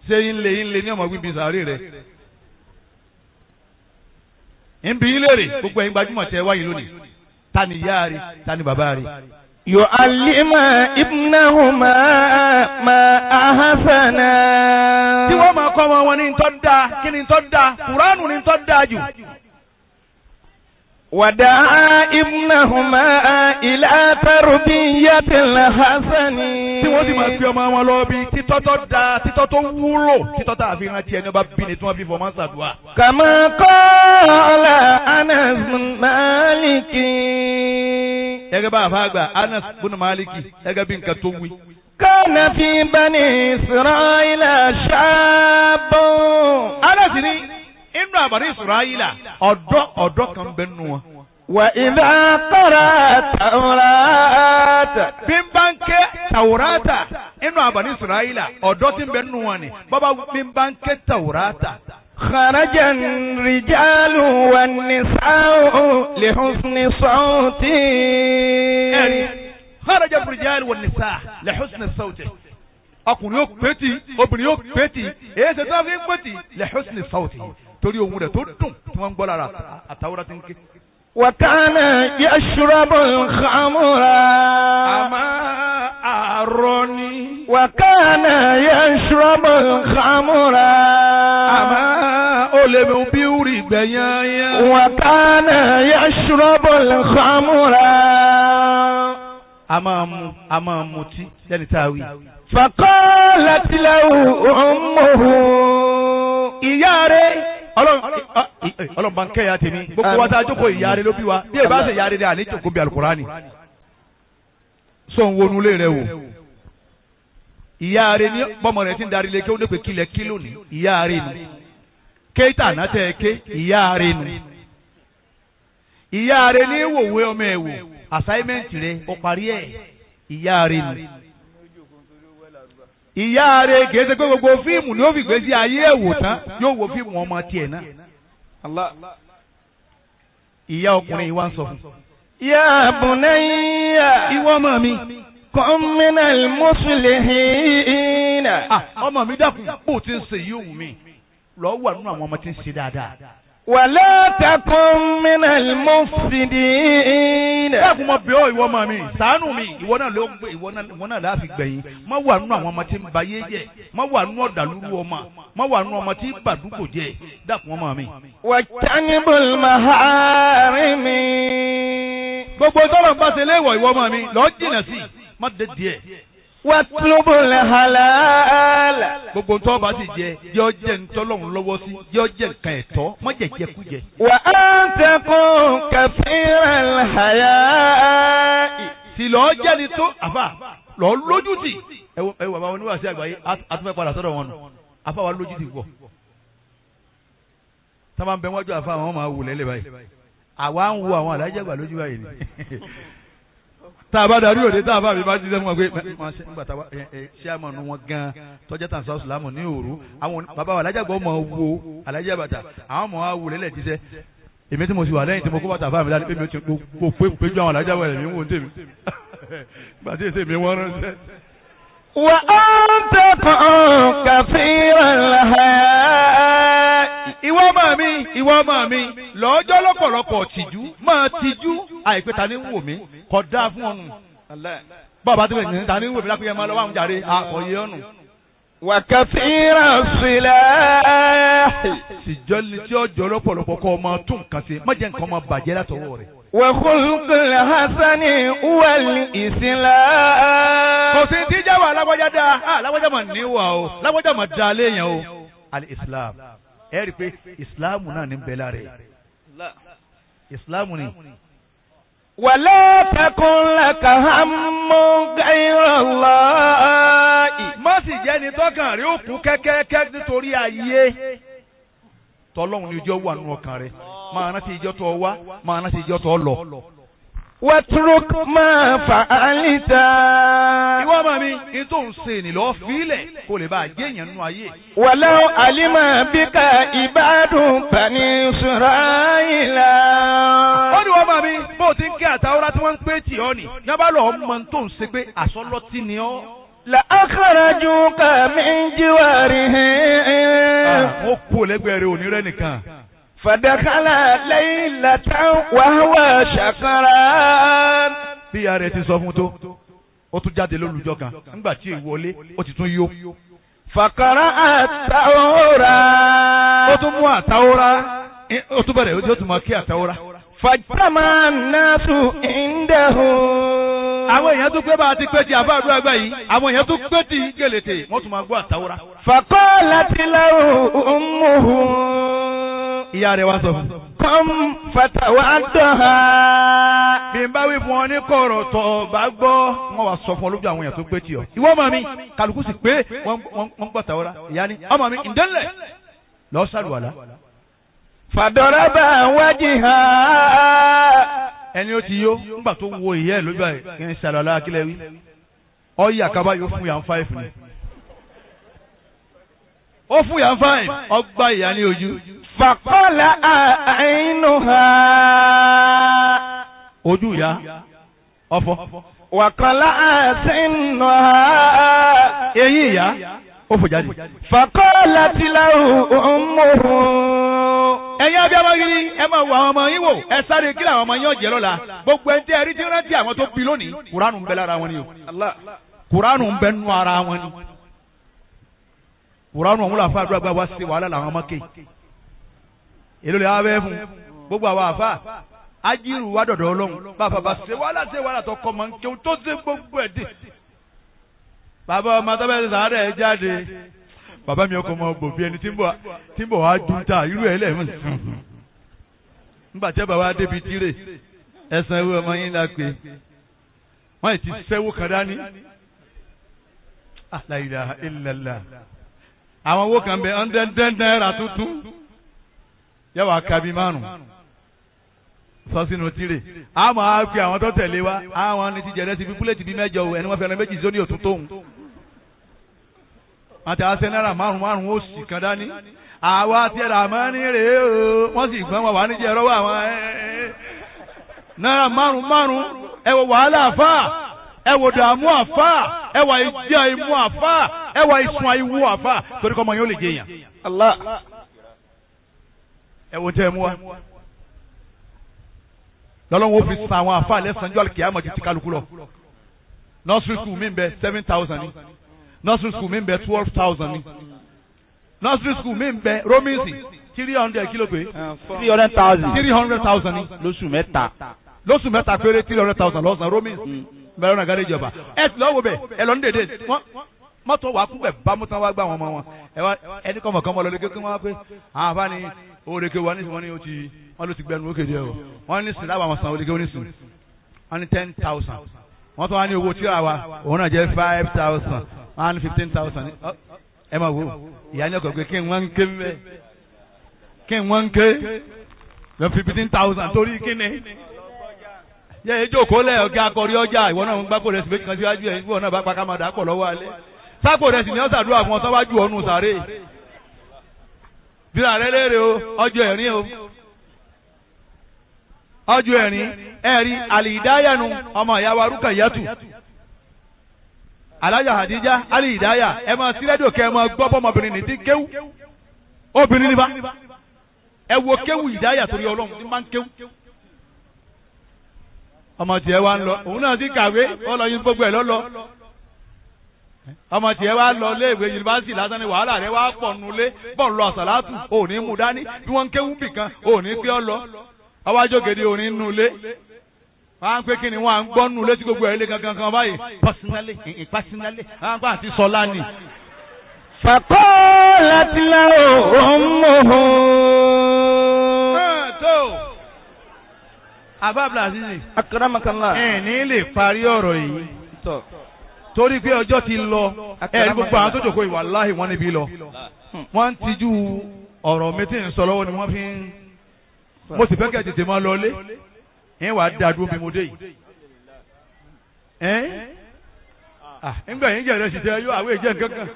ṣé ń lé ń lé ní ọmọ gbígbin sàárè rẹ̀ ń bi yín léèrè gbogbo ẹ̀yin gbajúmọ̀ tẹ wáyé lónìí ta ni ìyá rẹ̀ ta ni bàbá rẹ̀. يعلم ابنهما ما أحسن tí wọ́n máa kọ́ wọn wọn ní ntọ́ da kí ni ntọ́ da kuranu ní ntọ́ da jù. ودعا ابنهما إلى تربية الحسن. Tí wọ́n sì máa fi ọmọ wọn lọ bí títọ́ tó da, títọ́ tó wúlò, títọ́ tá a fi rántí ẹni ọba bí ni tí wọ́n fi fọmọ́ ṣàdúrà. كما قال أنس بن مالك. Gẹ́gẹ́ bá àfa àgbà Anas bùnú Maliki gẹ́gẹ́ bí nǹkan tó wí. كان في بني إسرائيل شاب. Anas ní inú àbárí Israẹla ọ̀dọ́ kan bẹ nù wọn. وإذا قرأ التوراة. Bí n bá ń ké Tàwùrátà inú àbárí Israẹla ọ̀dọ́ tí ń bẹ nù wọn ni bàbá bí n bá ń ké Tàwùrátà. خرج الرجال والنساء لحسن صوته. خرج الرجال والنساء لحسن صوته. Ọkùnrin yóò pétì, obìnrin yóò pétì, èyí ṣe tó fi ń pétì لحسن صوته torí ohun rẹ̀ tó dùn tí wọ́n ń gbọ́ lára àtàwọ́rá ti ń ké. وكان يشرب الخمر. Àmọ́ àárọ̀ ni. وكان يشرب الخمر. Àmọ́ ó lè mú bí wúri gbẹ̀yàn. وكان يشرب الخمر. A máa mutí lẹ́ni tá a wí. فقالت له أمه. Ìyá rẹ̀ Ọlọ́run bá ń kẹ́yà tèmi gbogbo wa tá a jókòó ìyá rẹ̀ ló bí wa bí ẹ bá ṣe ìyá rẹ̀ dẹ́ àní jókòó bí alukurani. Sọ ń wọnú ilé rẹ wò. Ìyá rẹ̀ ní bọ́mọ rẹ̀ ti ń darí lé kí ó ní pé kílẹ̀ kí lónìí ìyá rẹ̀ nù. Kéétà náà tẹ̀ ké ìyá rẹ̀ nù. Ìyá rẹ̀ ní wòwe ọmọ ẹ̀ wò assignment rẹ̀ ó parí ẹ̀ ìyá rẹ̀ nù. Ìyá rẹ̀ kìí ṣe pé gbogbo fíìmù ni ó fi gbé sí ayé ẹ̀ wò tán yóò wo fíìmù ọmọ tiẹ̀ náà. Ìyá ọkùnrin yìí wá ń sọ fún. يا بني. Ìwọ ọmọ mi. كن من المصلحين. Ọmọ mi dákun bó ti ń ṣe yìí òun mi lọ wà nínú àwọn ọmọ tí ń ṣe dáadáa. ولا تكن من المفسدين. Dákun mọ bẹ́ẹ̀ ìwọ ọmọ mi ṣàánú mi ìwọ náà ló gbé ìwọ náà láàfin gbẹ̀yìn má wà nínú àwọn ọmọ tí ń bayé jẹ́ má wà nínú ọ̀dàlúrú ọmọ má wà nínú ọmọ tí ń bàdúgbò jẹ́ dákun ọmọ mi. واجتنب المحارم. Gbogbo tọ́lọ̀ ń bá ṣe léèwọ̀ ìwọ ọmọ mi lọ́ọ́ jìnà sí má dé díẹ̀. واطلب الحلال. Gbogbo ntọ́ bá sì jẹ jẹ́ ọ jẹ́ ntọ́lọ́hún lọ́wọ́ sí jẹ́ ọ jẹ́ nǹkan ẹ̀tọ́ má jẹ́ jẹkújẹ. وأن تكن كثير الحياء. Sì lọ́ọ́ jẹ́ni tó àfà lọ́ọ́ lójútì. Ẹ wo bàbá wọn níwájú àgbáyé àtúnfẹ́ padà sọ́dọ̀ wọn nù àfà wa lójútì pọ̀. Tábà ń bẹ wájú àfà wọn máa wù lẹ́lẹ̀ báyìí. Àwa ń wo àwọn àlájẹ́ àgbà lójú báyìí ni. Tá a bá darí òde tá a bá mi bá jíṣẹ́ fún wa pé nígbà tá a bá ṣé àmọ̀nù wọn gan tọ́jà tàn sáà sùlámù ní òru àwọn bàbá wa alájà gbọ́ mọ̀ wo alájà bàtà àwọn ọmọ wa wù lẹ́lẹ̀ jíṣẹ́ èmi tí mo sì wà lẹ́yìn tí mo kó bàtà fáàmì láti pé mi ò ti gbogbo pé péjú àwọn alájà wà lẹ́yìn wò ń tèmi gbà tí èsè mi wọ́n ránṣẹ́. وأن تكن كثير الحياء. Ìwọ ọmọ mi ìwọ ọmọ mi lọ́jọ́ lọ́pọ̀lọpọ̀ tìjú máa tìjú àìpé ta ni ń wò mí kò dáa fún ọ̀nù. Bàbá tó bẹ̀ ní ta ni ń wò mí lápẹ́yẹ máa lọ́wọ́ àwọn jàre àkọ́yé ọ̀nù. وكثير الصلاح. Tìjọ́ ni tí ọjọ́ lọ́pọ̀lọpọ̀ kọ́ ọmọ tún nǹkan ṣe má jẹ́ nǹkan ọmọ bàjẹ́ látọwọ́ rẹ̀. وخلق الحسن والإسلام. Kò sí ti jẹ́ wà lágbájá dáa á lágbájá mà níwà o lágbájá mà dáa léèyàn o. Al-Islam ẹ rí i pé Ìsìláàmù náà ní bẹ́ẹ̀ lára ẹ̀. Ìsìláàmù ni. ولا تكن لك هم غير الله. Má sì jẹ́ ni tọ́kàn rí òkú kẹ́kẹ́kẹ́ nítorí ayé. Tọ́lọ́hún ni ìjọ wà nínú ọkàn rẹ̀. Máa rántí ìjọ tó wá, máa rántí ìjọ tó lọ. واترك ما فعلت. Ìwọ ọmọ mi, ní tó ń ṣe ni lọ́ọ́ fílẹ̀ kó lè bá a jẹ́ èèyàn nínú ayé. ولو علم بك عباد بني إسرائيل. Ó ní wọ́n máa mi bó o ti ń kí àtàwọ́rá tí wọ́n ń pé tì ọ́ nì. Yọ́n bá lọ́ọ́ mọ tó ń ṣe pé àsọlọ́tì ni ọ́. لأخرجوك من جوارهم. Wọ́n kú lẹ́gbẹ̀ẹ́ rẹ̀ òní rẹ̀ nìkan. فدخل ليلة وهو شكران. Bí ìyá rẹ̀ ti sọ fún tó, ó tún jáde lólùjọ́ kan. Nígbà tí ìwọlé, ó ti tún yó. فقرأ التوراة. Ó tún mú àtàwọ́rá. Ó tún bẹ̀rẹ̀ ó tún máa kí àtàwọ́rá. Fajtama an-nasu indahu. Àwọn èèyàn tó pé bá a ti pé ti àbá àdúrà gbà yìí, àwọn èèyàn tó pé ti gèlètè, wọ́n tún máa gbọ́ àtàwọ́rá. Faqalat lahu ummuhu. Ìyá rẹ̀ wá sọ fún. Qum fatawaddaha. Bí n bá wí fún ọ ní kọ̀rọ̀ tọ̀ bá gbọ́, wọ́n wá sọ fún ọ lójú àwọn èèyàn tó pé tì ọ́. Ìwọ ọmọ mi, kálukú sì pé wọ́n gbọ́ àtàwọ́rá. Ìyá ni ọmọ mi, ǹdẹ́lẹ̀ lọ sàlùwàlá. Fadaraba wajha. Ẹni ó ti yó ńgbà tó wo ìyá ẹ̀ lójú àyè kí n sàlùwàlá kílẹ̀ wí. Ọyí àkàbà yóò fún yàn 5 ni. Ó fún yàn 5, ọgbà ìyá ní ojú. Faqala aynuha. Ojú ìyá ọfọ. Waqala sinnuha. Eyín ìyá ó fò jáde. Faqalat lahu ummuhu. Ẹ̀yin abiyamọ yìí ẹ máa wo àwọn ọmọ yín wò, ẹ sáré kí làwọn ọmọ yín ọ̀jẹ̀ lọ́la. Gbogbo ẹni tí ẹ rí tí rántí àwọn tó bí lónìí, Kùránù ń bẹ lára wọn ni o. Kùránù ń bẹ nú ara wọn ni. Kùránù ọ̀hún làfa àdúrà gba wá sí wàhálà làwọn ọmọ ké. Èló lè wá bẹ́ẹ̀ fún gbogbo àwọn àfa ajíru wa dọ̀dọ̀ Ọlọ́run bàbá bá ṣe wàhálà tó kọ́ mọ́ nkéwù tó ṣe gbogbo ẹ̀ dé. Bàbá ọmọ tó bẹ́ẹ̀ sàárẹ̀ ẹ̀ jáde. Bàbá mi ọkọ ọmọ bò bí ẹni tí ń bọ̀ wá dùn ta irú ẹ̀ lẹ́ẹ̀mú. Nígbà tí bàbá débi tirè ẹ̀sán ewu ọmọ yín la pé wọ́n ti sẹ́wó kan dání. La ilaha illallah. Àwọn owó kan bẹ ọ̀ndẹ́ndẹ́ náírà tuntun yẹ wàá ka bí 5 sọ sínú tirè. Àmọ́ á fi àwọn tó tẹ̀lé wa àwọn ní ti jẹ̀rẹ́ ti fi búlẹ̀tì bí 8 o ẹni wọ́n fẹ́ràn 2 sóní òtún tóun. Àti àṣẹ náírà 5 ó sì kan dání. Àwa ti ẹ̀rọ àmọ́ ní rèé o wọ́n sì gbọ́n wọn wà níjẹ́ ẹ̀rọ wà wọn. Náírà 5 ẹ wo wàhálà àfà ẹ wo dààmú àfà ẹ wà ìjẹ́ ìmú àfà ẹ wà ìsun àìwú àfà torí kọ́ ọmọ yóò lè jẹ èèyàn. Allah. Ẹ wo tẹ́ ẹ mú wa. Lọ́lọ́run ó fi san àwọn àfà lẹ́sàn-án jọ́ àlùkìyámọ̀ ju ti kálukú lọ. Nursery school mi ń bẹ 7,000 ni. Nursery school mi ń bẹ 12,000 ni. Nursery school mi ń bẹ Rominsi 300 kilo pé. 300,000. 300,000 ni. Lóṣù mẹ́ta. Lóṣù mẹ́ta péré 300,000 lọ́sàn Rominsi bẹ́ẹ̀ lọ́nà gáréjì ọba. Ẹ ti lọ́wọ́ bẹ̀ ẹ lọ ní dèdè wọ́n mọ́tò wà kú bẹ̀ bámútán wá gbà wọn mọ́ wọn. Ẹ wá ẹni kọ́ mọ̀kàn mọ́ lọ léke kí wọ́n wá pé àwọn afá ni òrèké wa nísìnyí wọ́n ní ó ti wọ́n ló ti gbẹnu ókè díẹ̀ o. Wọ́n ní sìn láwọn san òrèké onísìn. Wọ́n ní 10,000. Wọ́n tún wá ní owó tíra wa òun náà jẹ́ 5,000. Wọ́n á ní 15,000. Ẹ máa wo ìyá ní ọkọ̀ pé kí n wọ́n ń ké mbẹ́ kí n wọ́n ń ké lọ 15,000 torí kíni. Yẹ ejò kó lẹ̀ ọ̀gá akọrí ọjà ìwọ náà ń gbáko rẹ̀ sì méjì kan síwájú ẹ̀ ìwọ náà bá pa ká máa dà pọ̀ lọ́wọ́ alẹ́. Sápò rẹ̀ sì ní ọ̀sàdúrà fún ọ sọ́wájú ọ̀nù sàré. Bíra rẹ léèrè o, ọjọ́ ẹ̀rín o. Ọjọ́ ẹ̀rín ẹ̀rí àlìdáyànú ọmọ ìyá wa Rúkà Yàtù. Alájà Hadija àlìdáyà ẹ máa sí rédíò kẹ́ ẹ máa gbọ́ bọ́mọbìnrin ní ti kéwú. Obìnrin ní bá. Ẹ wo kéwú ìdáyà torí Ọlọ́run ní máa ń kéwú. Ọmọ tiẹ̀ wá ń lọ, òun náà ti kàwé, ó lọ yín gbogbo ẹ̀ lọ́lọ́. Ọmọ tiẹ̀ wá lọ léèwé yunifásitì lásán ni wàhálà rẹ wá pọ̀ nulẹ̀ bọ̀ lọ àsàlátù ò ní mú dání bí wọ́n ń kéwú bì kan ò ní pé ọ lọ. Ọwájú ògèdè ò ní nulẹ̀. Wọ́n á ń pé kí ni wọ́n á ń gbọ́ nulẹ̀ tí gbogbo ẹ̀ lé kankan kan báyìí. Pásínálì ìpásínálì wọ́n á ń pa àti sọlá ni. Faqalat lahu ummuhu. Tó àbá Abdulaziz. Akramakallah. Ẹ ní lè parí ọ̀rọ̀ yìí. Torí pé ọjọ́ ti lọ, ẹ ní gbogbo àwọn tó jòkó ìwà láhì wọ́n níbí lọ. Wọ́n ń tijú ọ̀rọ̀ mi tí ń sọ lọ́wọ́ ni wọ́n fi ń. Mo sì fẹ́ kẹ́ tètè máa lọlé. Ẹ wàá da dúró bí mo dé yìí. Ẹ́ ńgbà yín jẹ̀rẹ̀ sì tẹ yóò àwọn èjẹ́ nǹkan kan.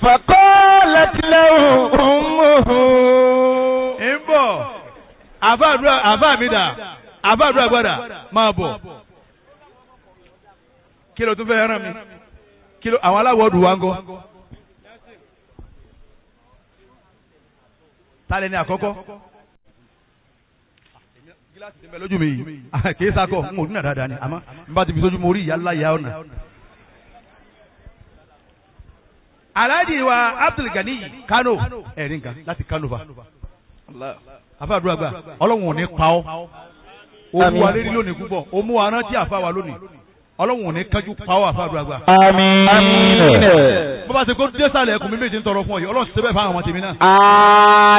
Faqalat lahu ummuhu. Ń bọ̀ àbá mi dà àbá àdúrà gbọ́dà máa bọ̀. Kí ló tún fẹ́ rán mi? Kí ló àwọn aláwọ̀ ọdún wa ń gọ́? Tálẹ̀ ní àkọ́kọ́? Gíláàsì ti ń bẹ lójú mi yìí. Kì í sakọ̀, n ò dúnà dáadáa ni. Àmọ́ n bá ti fi sójú mo rí ìyá ńlá ìyá ọ̀nà. Alhaji wa Abdul Gani Kano ẹ̀rí nǹkan láti Kano fa. Àfa àdúrà gbà Ọlọ́run ò ní pa ọ́. O mú wa lérí lónìí púpọ̀, o mú wa rántí àfa wa lónìí. Ọlọ́run ò ní kánjú pa ọ́ àfa àdúrà gbà. Àmín. Bó bá ṣe kó désàlẹ̀ ẹkùn mi méje ń tọrọ fún ọ yìí, Ọlọ́run ṣe bẹ́ẹ̀ fáwọn ọmọ tèmi náà.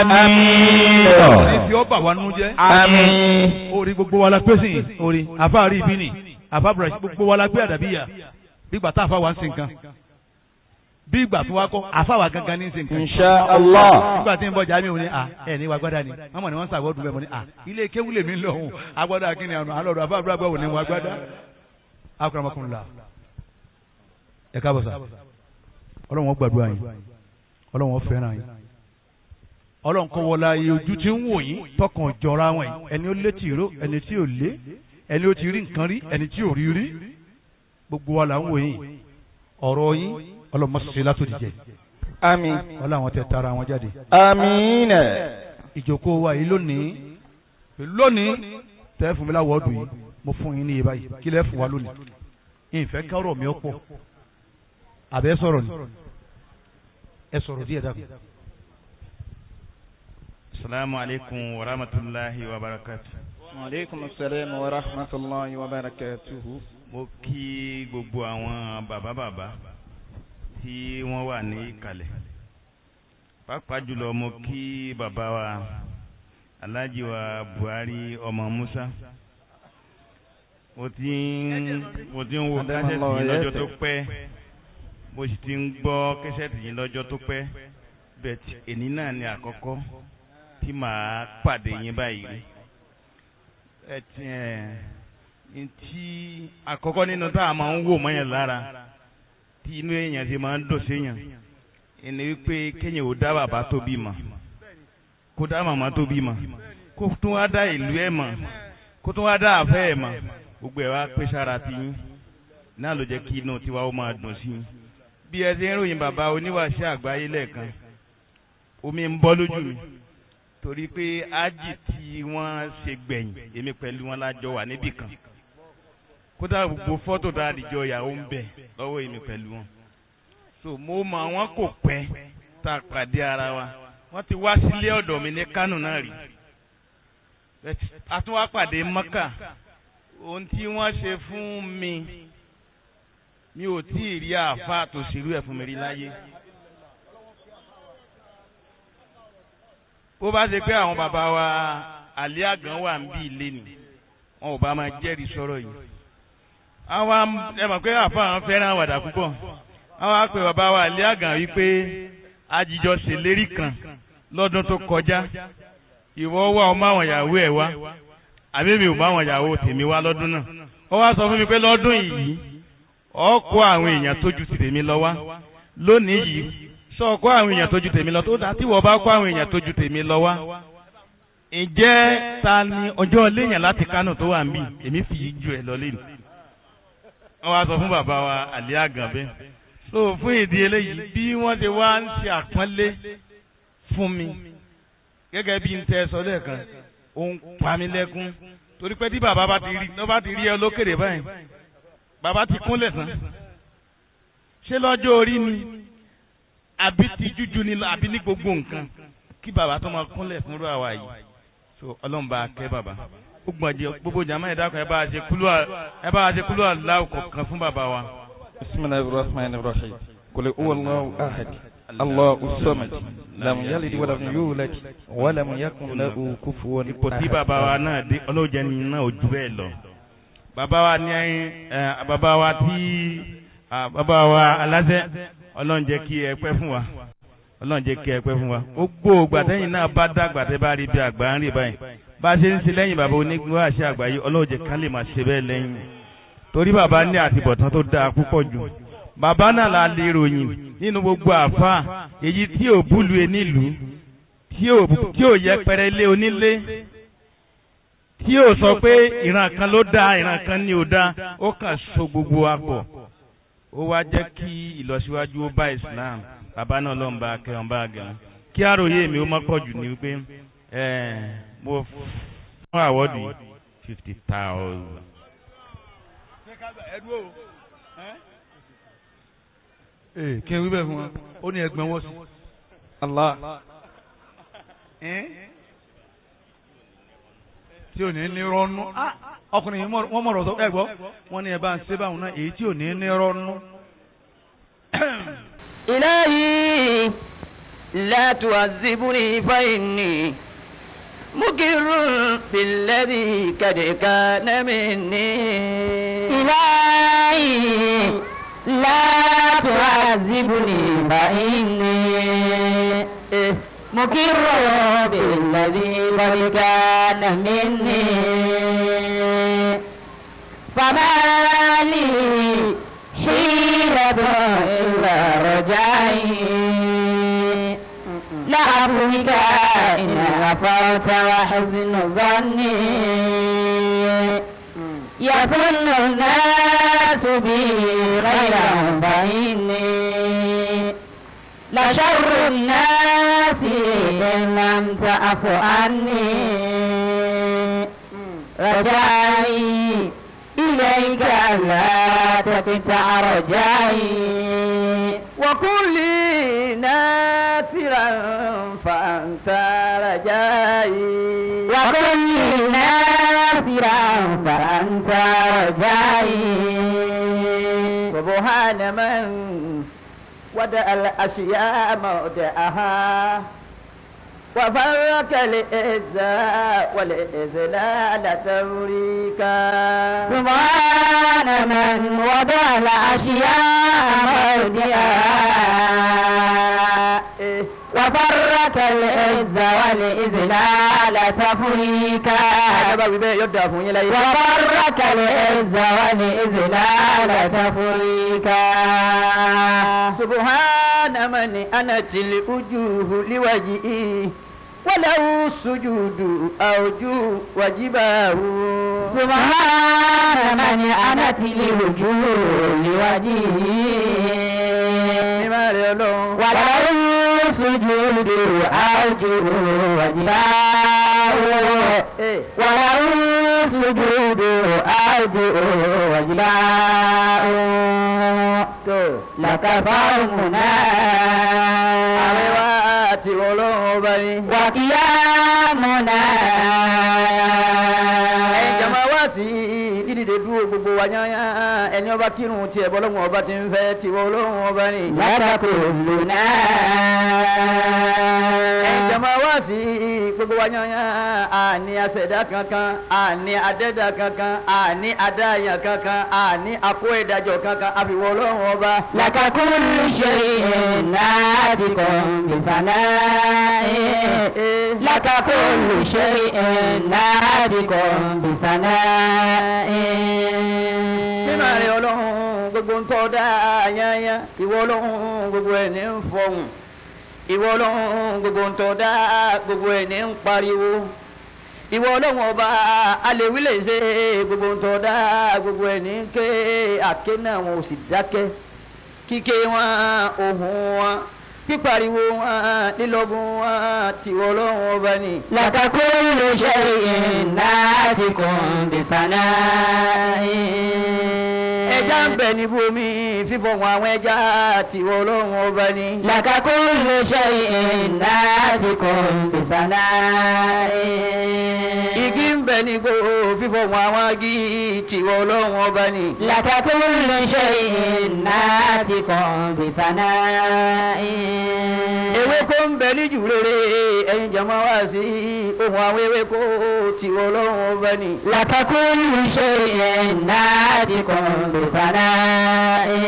Àmín. Ní fi ọ́ bà wá nínú jẹ́. Àmín. Orí gbogbo wa la pé sìn, orí àfa rí ibi nì, àfa bùrẹ̀ gbogbo wa la pé àdàbíyà. Bí ìgbà tá àfa wa ń sin nǹkan. Bí ìgbà tó wá kọ́, àfa wa gangan ní ń sin nǹkan. Insha Allah. Nígbà tí ń bọ̀ jàmí òní à ẹ̀ ní wa gbádà ni wọ́n mọ̀ ní wọ́n ń sàwọ́dù bẹ́ẹ̀ mọ̀ ní à ilé kéwú lèmi ń lọ òun agbádá kí ni àná alọ́dọ̀ àfa àbúrò àgbà òní wa gbádà. Akramakumullah. Ẹ káàbọ̀ sà, Ọlọ́run ó gbàdúrà yín, Ọlọ́run ó fẹ́ràn yín, Ọlọ́run kọ́ wọlé ayé ojú tí ń wò yín tọkàn jọra wọn yìí, ẹni ó létí ìró, ẹni tí ò lé, ẹni ó ti rí nǹkan rí, ẹni tí ò rí rí, gbogbo wa là ń wò yín, ọ̀rọ̀ yín Ọlọ́run má ṣe látòdì jẹ. Àmín. Ọlọ́run àwọn tẹ tara wọn jáde. Àmín. Ìjókòó wa yìí lónìí lónìí tẹ́ fún mi láwọ̀ ọdún yìí, mo fún yín ní iye báyìí, kí lẹ́ fún wa lónìí? Ìfẹ́ kárọ̀ mi ọ̀pọ̀ àbẹ́ sọ̀rọ̀ ni ẹ sọ̀rọ̀ díẹ̀ dàgbà. Assalamu alaikum wa rahmatulahi wa barakatuh. Wa alaikum assalam wa rahmatulahi wa barakatuhu. Mo kí gbogbo àwọn bàbá bàbá tí wọ́n wà ní ìkàlẹ̀. Pàápàá jùlọ mo kí bàbá wa Alhaji wa Buhari ọmọ Musa. Mo ti ń wo kásẹ̀tì yìí lọ́jọ́ tó pẹ́. Mo sì ti ń gbọ́ kásẹ̀tì yìí lọ́jọ́ tó pẹ́. Bẹ́ẹ̀ èní náà ni àkọ́kọ́ tí màá pàdé yín báyìí. Ntí àkọ́kọ́ nínú tá a máa ń wò mọ́yàn lára tí inú èèyàn ti máa ń dùn séèyàn ẹni wípé kéèyàn ò dá bàbá tó bí mọ̀, kó dá màmá tó bí mọ̀, kó tún wá dá ìlú ẹ̀ mọ̀, kó tún wá dá àfẹ́ ẹ̀ mọ̀, gbogbo ẹ̀ wá pé sára ti yín náà ló jẹ́ kí inú tiwa ó máa dùn sí i. Bí ẹ ti ń ròyìn bàbá oníwàṣẹ́ àgbáyé lẹ́ẹ̀kan, omi ń bọ́ lójú mi torí pé ájì tí wọ́n ṣe gbẹ̀yìn èmi pẹ̀lú wọn lájọ wà níbì kan, kódà gbogbo fọ́tò tá a dìjọ ìyàwó ń bẹ lọ́wọ́ èmi pẹ̀lú wọn. So mo mọ àwọn kò pẹ́ tá a pàdé ara wa, wọ́n ti wá sílé ọ̀dọ̀ mi ní Kánò náà rí, a tún wá pàdé Mọ́kà. Ohun tí wọ́n ṣe fún mi, mi ò tí ì rí àáfàá tó ṣerú ẹ̀ fún mi rí láyé. Bó bá ṣe pé àwọn bàbá wa àlẹ́ àgàn wà ń bí ilé ni, wọn ò bá máa jẹ́rìí sọ̀rọ̀ yìí. Àwọn ẹ mọ̀ pé àáfàá àwọn fẹ́ràn àwàdà púpọ̀. Àwọn á pè bàbá wa àlẹ́ àgàn wípé àjíjọ ṣèlérí kan lọ́dún tó kọjá. Ìwọ wá ọmọ àwọn ìyàwó ẹ̀ wá, àbí mi ò bá àwọn ìyàwó tèmi wá lọ́dún náà. Ó wá sọ fún mi pé lọ́dún yìí ó kó àwọn èèyàn tó ju tèmi lọ wá. Lónìí yìí sọ kó àwọn èèyàn tó ju tèmi lọ tó dá tí wọ́n bá kó àwọn èèyàn tó ju tèmi lọ wá. Ǹjẹ́ ta ni ọjọ́ léèyàn láti Kánò tó wà níbí? Èmi fi yí ju ẹ̀ lọ lé mi. Wọ́n wá sọ fún bàbá wa àlẹ́ àgàn bẹ́ẹ̀. So fún ìdí eléyìí bí wọ́n ti wá ń ṣe àpọ́nlé fún mi gẹ́gẹ́ bí n tẹ́ sọ lẹ́ẹ̀kan, ó ń pa mí lẹ́kún torí pé tí bàbá bá ti rí ẹ lókèrè báyìí, bàbá ti kúnlẹ̀ tán. Ṣé lọ́jọ́ orí ni àbí ti jújú ni àbí ní gbogbo nǹkan kí bàbá tó máa kúnlẹ̀ fúnrú àwa yìí? So Ọlọ́run bá kẹ́ bàbá. Gbogbo jàmá ẹ̀dá kan ẹ bá a ṣe kúlú aláwọ̀ kọ̀ọ̀kan fún bàbá wa. Bismillahir Rahmanir Rahim. Qul huwallahu ahad. Allahu samad. Lam yalid walam yulad walam yakun lahu kufuwan ahad. Ipò tí bàbá wa náà dé ọlọ́jẹ́ ni náà ò ju bẹ́ẹ̀ lọ. Bàbá wa ní bàbá wa tí bàbá wa aláṣẹ, Ọlọ́run jẹ́ kí ẹ pẹ́ fún wa. Ọlọ́run jẹ́ kí ẹ pẹ́ fún wa. Gbogbo ìgbà tẹ́yìn náà bá dàgbà tẹ́ bá rí bí àgbà ń rí báyìí. Bá a ṣe ń ṣe lẹ́yìn bàbá onígbà àṣẹ àgbáyé, Ọlọ́run jẹ́ ká lè máa ṣe bẹ́ẹ̀ lẹ́yìn. Torí bàbá ní àtibọ̀tán tó dáa púpọ̀ jù. Bàbá náà la lè ròyìn nínú gbogbo àfa èyí tí ò búlu enílùú, tí ò yẹpẹrẹ lé onílé, tí ò sọ pé ìran kan ló dáa ìran kan ní ò dáa, ó kàn so gbogbo wa pọ̀. Ó wá jẹ́ kí ìlọsíwájú ó bá Islam. Bàbá náà lọ́n bá kẹwọn bá gẹ̀rẹ́. Kí àròyé mi ó má pọ̀ jù ní wípé mo fún àwọ́dù 50,000. Kí n wí bẹ́ẹ̀ fún wa, ó ní ẹgbẹ́ wọ́n sí. Allah. tí ò ní ní rọ́nú. Ọkùnrin yìí wọ́n mọ̀rọ̀ sọ ẹ gbọ́ wọ́n ní ẹ bá ń ṣe báwọn náà èyí tí ò ní ní rọ́nú. إلهي لا تعذبني فإني مقر بالذي قد كان مني. إلهي لا تعذبني فإني مقر بالذي قد كان مني. فما لي حيلة إلا رجائي لعفوك إن غفرت وحسن ظني. يظن الناس بي خيرا فإني لشر الناس إن لم تعف عني. رجائي إليك لا تقطع رجائي. وكن لي ناصرا فأنت رجائي. وكن لي ناصرا فأنت رجائي. سبحان من ودع الأشياء موضعها وفرق الإعزاء والإذلال تفريقا. سبحان من وضع الأشياء موضعها وفرق العز والإذلال تفريقا. وفرق العز والإذلال تفريقا. سبحان من أنت الوجوه لوجهه وله السجود أوجه وجباه. سبحان من أنت الوجوه لوجهه وله السجود أوجه وجباه. وله السجود أوجه وجباه. لك فهمنا وقيامنا. Dídìde dúró gbogbo wa yányá ẹni ọba kírun tiẹ̀ bọ́lọ́hún ọba ti ń fẹ́ tiwọ́ ọlọ́hún ọba ni. Lakakulluna. Ẹ̀yin jama wá sí gbogbo wa yányá àní aṣẹ̀dá kankan àní adẹ́dá kankan àní adáyàn kankan àní akó ìdájọ́ kankan àfiwọ́ ọlọ́hún ọba. Lakakullu shay'in natiqun bisana'i. Lakakullu shay'in natiqun bisana'i. Nínú àárẹ̀ ọlọ́run gbogbo ń tọ́ da yányá ìwọ ọlọ́run gbogbo ẹ̀ ní ń fọhùn ìwọ ọlọ́run gbogbo ń tọ́ da gbogbo ẹ̀ ní ń pariwo ìwọ ọlọ́run ọba alèwí lè ṣe gbogbo ń tọ́ da gbogbo ẹ̀ ní ń ké àké náà wọn ò sì dákẹ́ kíké wọn ohùn wọn pípariwo wọn lílọ́gùn wọn tìwọ ọlọ́run ọba ni. Lakakullu shay'in natiqun bisana'i. Ẹja ń bẹ ní bomi fífọ̀hún àwọn ẹja tìwọ ọlọ́run ọba ni. Lakakullu shay'in natiqun bisana'i. Igi ń bẹ ní gbò fífọ̀hún àwọn agi tìwọ ọlọ́run ọba ni. Lakakullu shay'in natiqun bisana'i. Ewéko ń bẹ níjù rere ẹ̀yin jàmọ́ wá sí ohun àwọn ewéko tìwọ ọlọ́run ọba ni. Lakakullu shay'in natiqun bisana'i.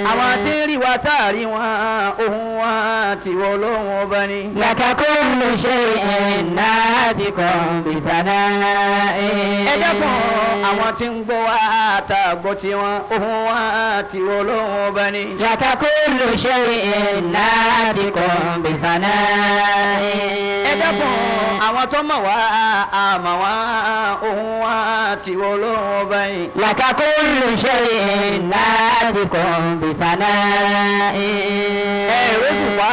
Àwọn tí ń rí wa táàrí wọn ohun wọn tìwọ ọlọ́run ọba ni. Lakakullu shay'in natiqun bisana'i. Ẹ dákun àwọn tí ń gbọ́ wa tá a gbọ́ tiwọn ohun wọn tìwọ ọlọ́run ọba ni. Lakakullu shay'in natiqun bisana'i. Ẹ dákun àwọn tó mọ̀ wá àmọ̀ wá ohun wa tìwọ ọlọ́run ọba ni. Lakakullu shay'in natiqun bisana'i. Ẹ ìwé kùpá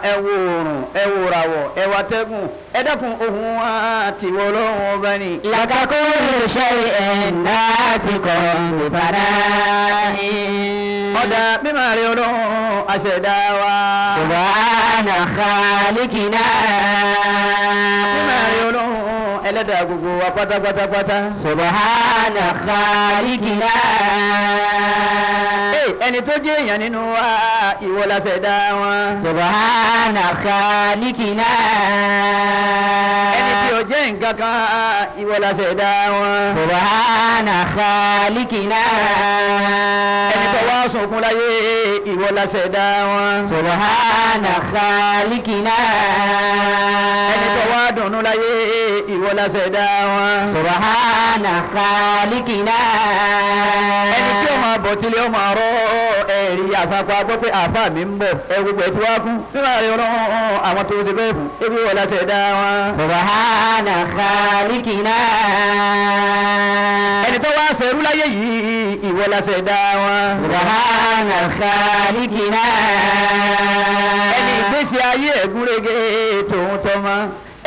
ẹ wo oòrùn ẹ wo ràwọ̀ ẹ wà tẹ́gùn ẹ dákun ohun wa tìwọ ọlọ́run ọba ni. Lakakullu shay'in natiqun bisana'i. Ọ̀dà mímọ̀ rẹ̀ ọlọ́run àṣẹ̀dá wa. Subhana khaliqina. Mímọ̀ rẹ̀ ọlọ́run ẹlẹ́dàá. dẹ́dà gbogbo wa pátápátápátá. Subhana khaliqina. Ẹni tó jẹ́ èèyàn nínú wa ìwọ la ṣẹ̀dá wọn. Subhana khaliqina. Ẹni tí ó jẹ́ nǹkan kan ìwọ la ṣẹ̀dá wọn. Subhana khaliqina. Ẹni tó wá sunkún láyé ìwọ la ṣẹ̀dá wọn. Subhana khaliqina. Ẹni tó wá dùnnú láyé ìwọ la ṣẹ̀dá wọn. Subhana khaliqina. Ẹni tí ó máa bọ̀ tílé ó máa rọ́ ẹ̀rí àsapọ̀ agbọ́ pé àáfàá mi ń bọ̀ ẹ gbogbo ẹ̀ tí wàá kú nínú ààrẹ ọlọ́run àwọn tó ṣe bẹ́ẹ̀ fún ebi wọ́n la ṣẹ̀dá wọn. Subhana khaliqina. Ẹni tó wá ṣẹrú láyé yìí ìwọ la ṣẹ̀dá wọn. Subhana khaliqina. Ẹni ìgbésí ayé ẹ̀gúnrégé tòun tọmọ,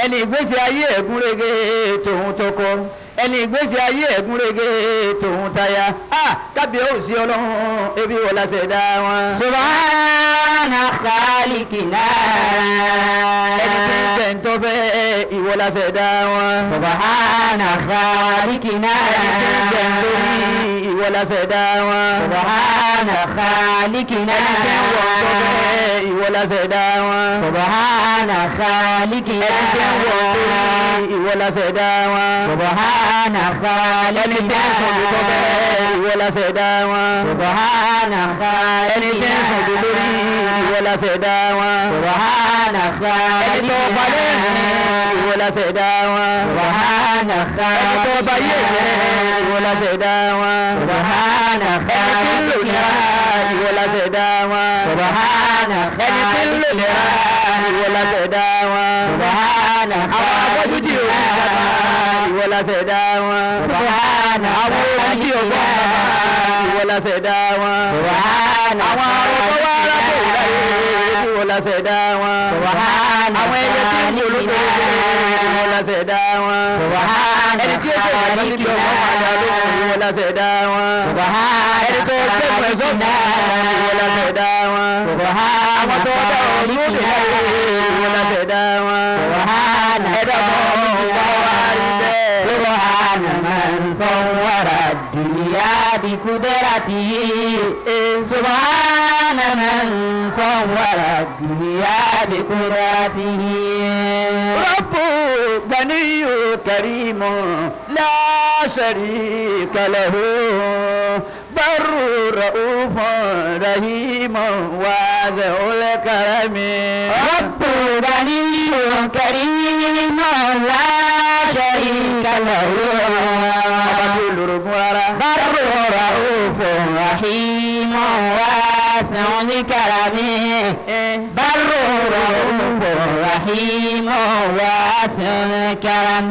ẹni ìgbésí ayé ẹ̀gúnrégé tòun tọkọ, ẹni ìgbésí ayé ẹ̀gúnrégé tòun táyà á kábíyèsí ọlọ́run ebi wọ́n la ṣẹ̀dá wọn. Subhana khaliqina. Ẹni tí ń tẹ̀ ń tọ́ fẹ́ ìwọ la ṣẹ̀dá wọn. Subhana khaliqina. Ẹni tí ń tẹ̀ ń torí ìwọ la ṣẹ̀dá wọn. Subhana khaliqina. Ẹni tí ń wọ̀ ń tọ́ fẹ́ ìwọ la ṣẹ̀dá wọn. Subhana khaliqina. Ẹni tí ń wọ̀ ń torí ìwọ la ṣẹ̀dá wọn. Subhana khaliqina. Ẹni tí ń sùn tó fẹ́ ìwọ la ṣẹ̀dá wọn. Subhana khaliqina. Ẹni tí ń sùn tó lórí ìwọ la ṣẹ̀dá wọn. Subhana khaliqina. Ẹni tó balẹ̀ ìwọ la ṣẹ̀dá wọn. Subhana khaliqina. Ẹni tó bá yé ìwọ la ṣẹ̀dá wọn. Subhana Ẹni tí ń lò ní ìwọ la ṣẹ̀dá wọn. Subhana Ẹni tí ń lò ní ìwọ la ṣẹ̀dá wọn. Subhana Àwọn afọ́jú tí ò ní bàbá ìwọ la ṣẹ̀dá wọn. Subhana Àwọn oníjì ọgbọ́n bàbá ìwọ la ṣẹ̀dá wọn. Subhana Àwọn arọ́tọ́ wá arábò láyé ìwọ la ṣẹ̀dá wọn. Subhana Àwọn ẹyẹ tí ń polówó ìwọ la ṣẹ̀dá wọn. Subhana Ẹni tí ó ṣe ìgbàgbọ́ níbi ọgbọ́n padà lóhùn ìwọ la ṣẹ̀dá wọn. Subhana Ẹni tó ṣẹ́gun ẹ̀sọ́ ìwọ la ṣẹ̀dá wọn. Subhana Àwọn tó dá ọdún ó láyé ìwọ la ṣẹ̀dá wọn. Subhana Ẹ̀dá kan ọ̀hún wá rí bẹ́ẹ̀. Subhana man sawwara dunya bi qudratihi. Subhana man sawwara dunya bi qudratihi. رب غني كريم لا شريك له بر رؤوف رحيم واسع الكرم. رب غني كريم لا شريك له. Ọba tí ó lórogún rárá. بر رؤوف رحيم واسع الكرم. بر رؤوف رحيم واسع الكرم.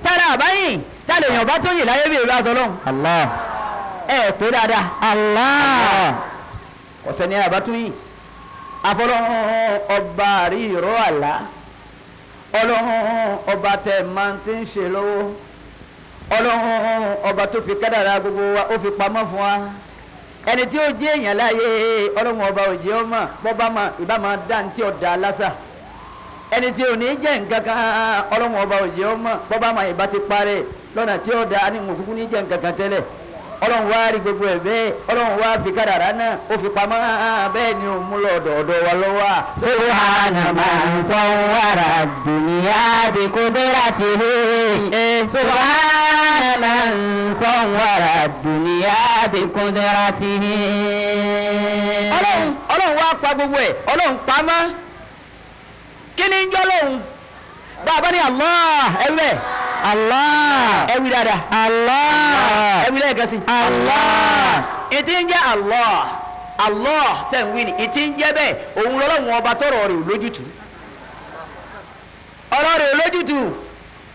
Tára àbáyìn tára èèyàn bá tó yìn láyé bí ìlú àtọ́lọ́hún. الله Ẹ pé dáadáa. الله Ọ̀sẹ̀ ni àbá tún yìn. Afọlọ́hún ọba àrí ìró àlá. Ọlọ́hún ọba tẹ̀ máa ti ń ṣe lọ́wọ́. Ọlọ́hún ọba tó fi kádàrá gbogbo wa ó fi pamọ́ fún wa. Ẹni tí ó jẹ́ èèyàn láàyè ọlọ́hún ọba òjì ọmọ bọ́bá ma ìbá máa dá ní tí ọ̀dà lásà. Ẹni tí ò ní jẹ́ nǹkan kan ọlọ́hún ọba òjì ọmọ bọ́bá ma ìbá ti parẹ́ lọ́nà tí ó da ní òkúkú ní jẹ́ nǹkan kan tẹ́lẹ̀. Ọlọ́run wá rí gbogbo ẹ̀ bẹ́ẹ̀ ọlọ́run wá fi kádàrá náà ó fi pamọ́ bẹ́ẹ̀ ni òun mú lọ ọ̀dọ̀ ọ̀dọ̀ wa lọ́wọ́ à. سبحان من صور الدنيا بقدرته. سبحان من صور الدنيا بقدرته. Ọlọ́run ọlọ́run wá pa gbogbo ẹ̀ ọlọ́run pa mọ́ kí ni ń jọ́ lóhun bàbá ní Allah ẹ wí bẹ́ẹ̀ Allah ẹ wí dáadáa Allah ẹ wí lẹ́ẹ̀kan sí Allah. Ìtí ń jẹ́ Allah Allah tẹ̀ ń wí ni ìtí ń jẹ́ bẹ́ẹ̀ òun lọ́lọ́run ọba tọrọ rẹ̀ ò lójútùú ọ̀rọ̀ rẹ̀ ò lójútùú.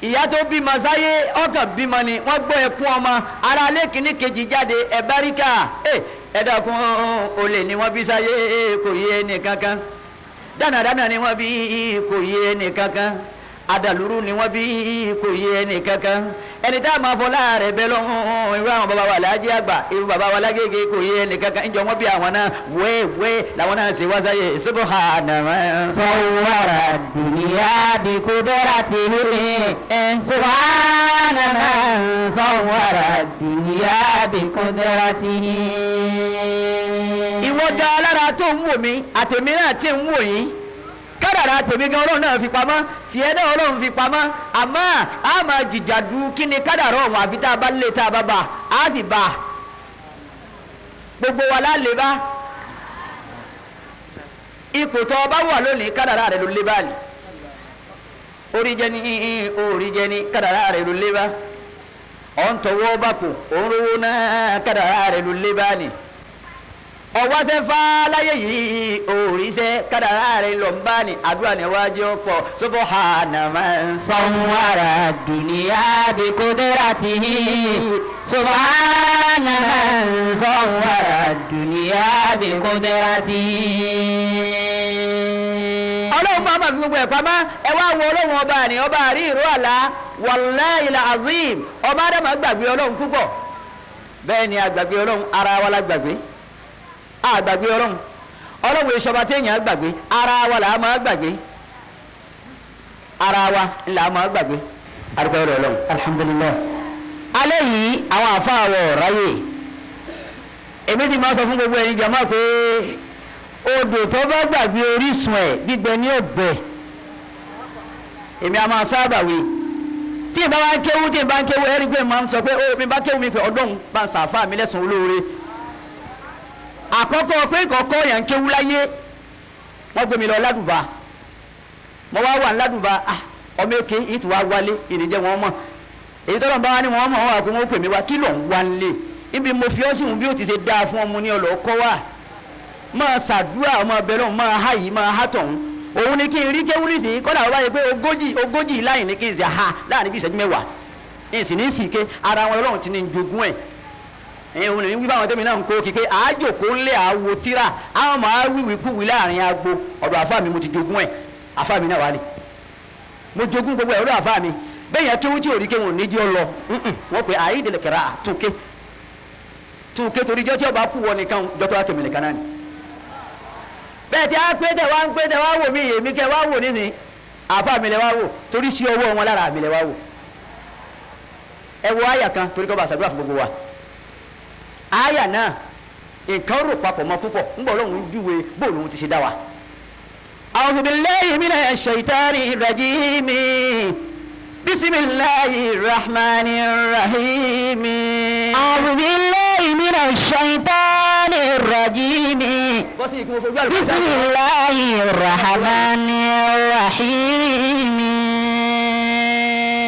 Ìyá tó bímọ sáyé ọkàn bímọ ni wọ́n gbọ́ ẹkún ọmọ ara alẹ́ kìíní kejì jáde ẹ báríkà ẹ dákun olè ni wọ́n bí sáyé kò yé ẹnì kankan dánadáná ni wọ́n bí kò yé ẹnì kankan adàlúrú ni wọ́n bí kò yé ẹnì kankan Ẹni tá a máa fọ láàrẹ̀ bẹ́ẹ̀ lọ́hùn irú àwọn bàbá wa lájẹ́ àgbà, irú bàbá wa lágége kò yé ẹnìkankan ńjọ wọn bí àwọn náà wéwé làwọn náà ṣe wá sáyé. Subhana man صور الدنيا بقدرته سبحان من صور الدنيا بقدرته. Ìwọ gan alára tó ń wò mí, àtẹ̀mí náà tí ń wò yín, kádàrá tèmi gan ọlọ́run náà fi pamọ́, tiẹ̀ náà ọlọ́run fi pamọ́. Àmọ́ a máa jìjàdù kí ni kádàrá ọ̀hún, àfi tá a bá lé tá a bá bà á sì bà gbogbo wa láà lè bá ipò tó o bá wà lónìí, kádàrá rẹ ló lé báyìí. Orí jẹ ní orí jẹ ní, kádàrá rẹ ló lé bá. Ọ̀ ń tọwọ́ bá kù, òun rówó náà, kádàrá rẹ ló lé báyìí. Ọwọ́ sẹ́ fà láyé yìí, òrìṣẹ́ kádàrá rẹ̀ lọ ń bá ní. Àdúrà ní wájú ọ̀pọ̀. Subhana man صور الدنيا بقدرته سبحان من صور الدنيا بقدرته. Ọlọ́run máa ma fi gbogbo ẹ̀ pamọ́. Ẹ wá wo ọlọ́run ọba ní ọba àrí ìró àlá, wallahi azim. Ọba ádámà gbàgbé ọlọ́run púpọ̀. Bẹ́ẹ̀ ni àgbàgbé ọlọ́run, ara wa la gbàgbé, àgbàgbé ọlọ́run. Ọlọ́run ìṣọba téèyàn gbàgbé, ara wa là á máa gbàgbé, ara wa là á máa gbàgbé. Arúgbó ọ̀rọ̀ ọlọ́run. Alhamdulillah. Alẹ́ yìí àwọn àfáà wọ̀ ráyè. Èmi ti máa sọ fún gbogbo ẹ̀yin jàmáà pé odò tó bá gbàgbé orísun ẹ̀, gbígbẹ ní ọ̀gbẹ́. Èmi a máa sábà wí tí ìbá wa ń kéwú, tí ìbá ń kéwú, ẹ̀rí pé màá ń sọ pé ó mi bá kéwú mi pé ọdún bá ń sàfà mi lẹ́sùn olóore. Àkọ́kọ́ pé kọ̀ọ̀kọ́ yẹn ń kéwú láyé, wọ́n gbé mi lọ ládùbà. Mo wá wà ládùbà, ah, ọmọ èké yìí tí wàá wálé ìníjẹ́ wọn mọ̀. Èyí tọ́lọ̀ bá wá ní wọn mọ̀, wọn wà pé wọ́n pè mí wá, kí ló ń wá nílé ibi mo fi ọ́ sí òun bí ó ti ṣe dáa fún ọmọ ní ọlọ́kọ́ wà máa ṣàdúrà, ọmọ ọbẹ̀ lọ́hùn, máa há yìí, máa há tọ̀hún. Òun ni kí n rí kéwú nísìnyí, kọ́dà wọ́n bá yẹ pé 40 40 láyìn ní kí n sì ha láàrin bí ìṣẹ́jú 10, ìsìn ní sì ké ara wọn. Ọlọ́run ti ní jogún ẹ̀. Ẹ̀yin òun ní wí báwọn tẹ́mi náà ń kó kíké àájòkó ńlẹ̀ àwo tíra, àwọn máa wíwí kúwì láàrin agbo. Ọ̀dọ̀ àfa mi mo ti jogún ẹ̀. Àfa mi náà wà ní mo jogún gbogbo ẹ̀ ọ̀dọ̀ àfa mi. Bẹ́ẹ̀ yẹn kéwú tí ò rí kéwú ní jí ọ lọ, wọ́n pe àyídèlè kẹrẹ àtúnké túnké, torí jọ́ tí ọba kú wọ nìkan, jọ́ tó wá tèmi nìkan náà ni. Bẹ́ẹ̀ tí a pé tẹ wá ń pé tẹ wá wò mí, èmi kẹ wá wò nísìnyí, àfa mi lẹ wá wò, torí sí ọwọ́ wọn lára mi lẹ wá wò. Ẹ wo àyà kan torí kọ́ bá ṣàdúrà fún gbogbo wa. Àyà náà nǹkan rò papọ̀ mọ́ púpọ̀ ńgbọ́ Ọlọ́run ń júwe bóòlù òun ti ṣe dá wa. أعوذ بالله من الشيطان الرجيم. بسم الله الرحمن الرحيم. أعوذ بالله من الشيطان الرجيم. بسم الله الرحمن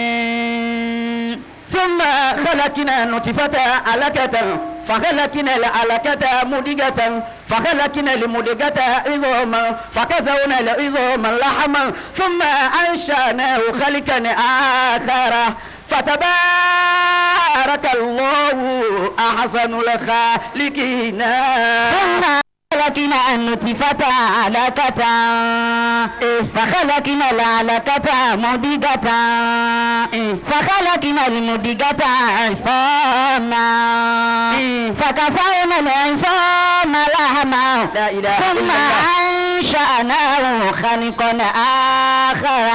الرحيم. ثم خلقنا النطفة علقة، فخلقنا العلقة مضغة، فخلقنا المضغة عظاما، فكسونا العظام لحما، ثم أنشأناه خلقا آخر، فتبارك الله أحسن الخالقين. ثم خلقنا النطفة علقة، فخلقنا العلقة مضغة، فخلقنا المضغة عظاما، فكسونا العظام لحما، لا إله ثم إلا الله. أنشأناه خلقا آخر،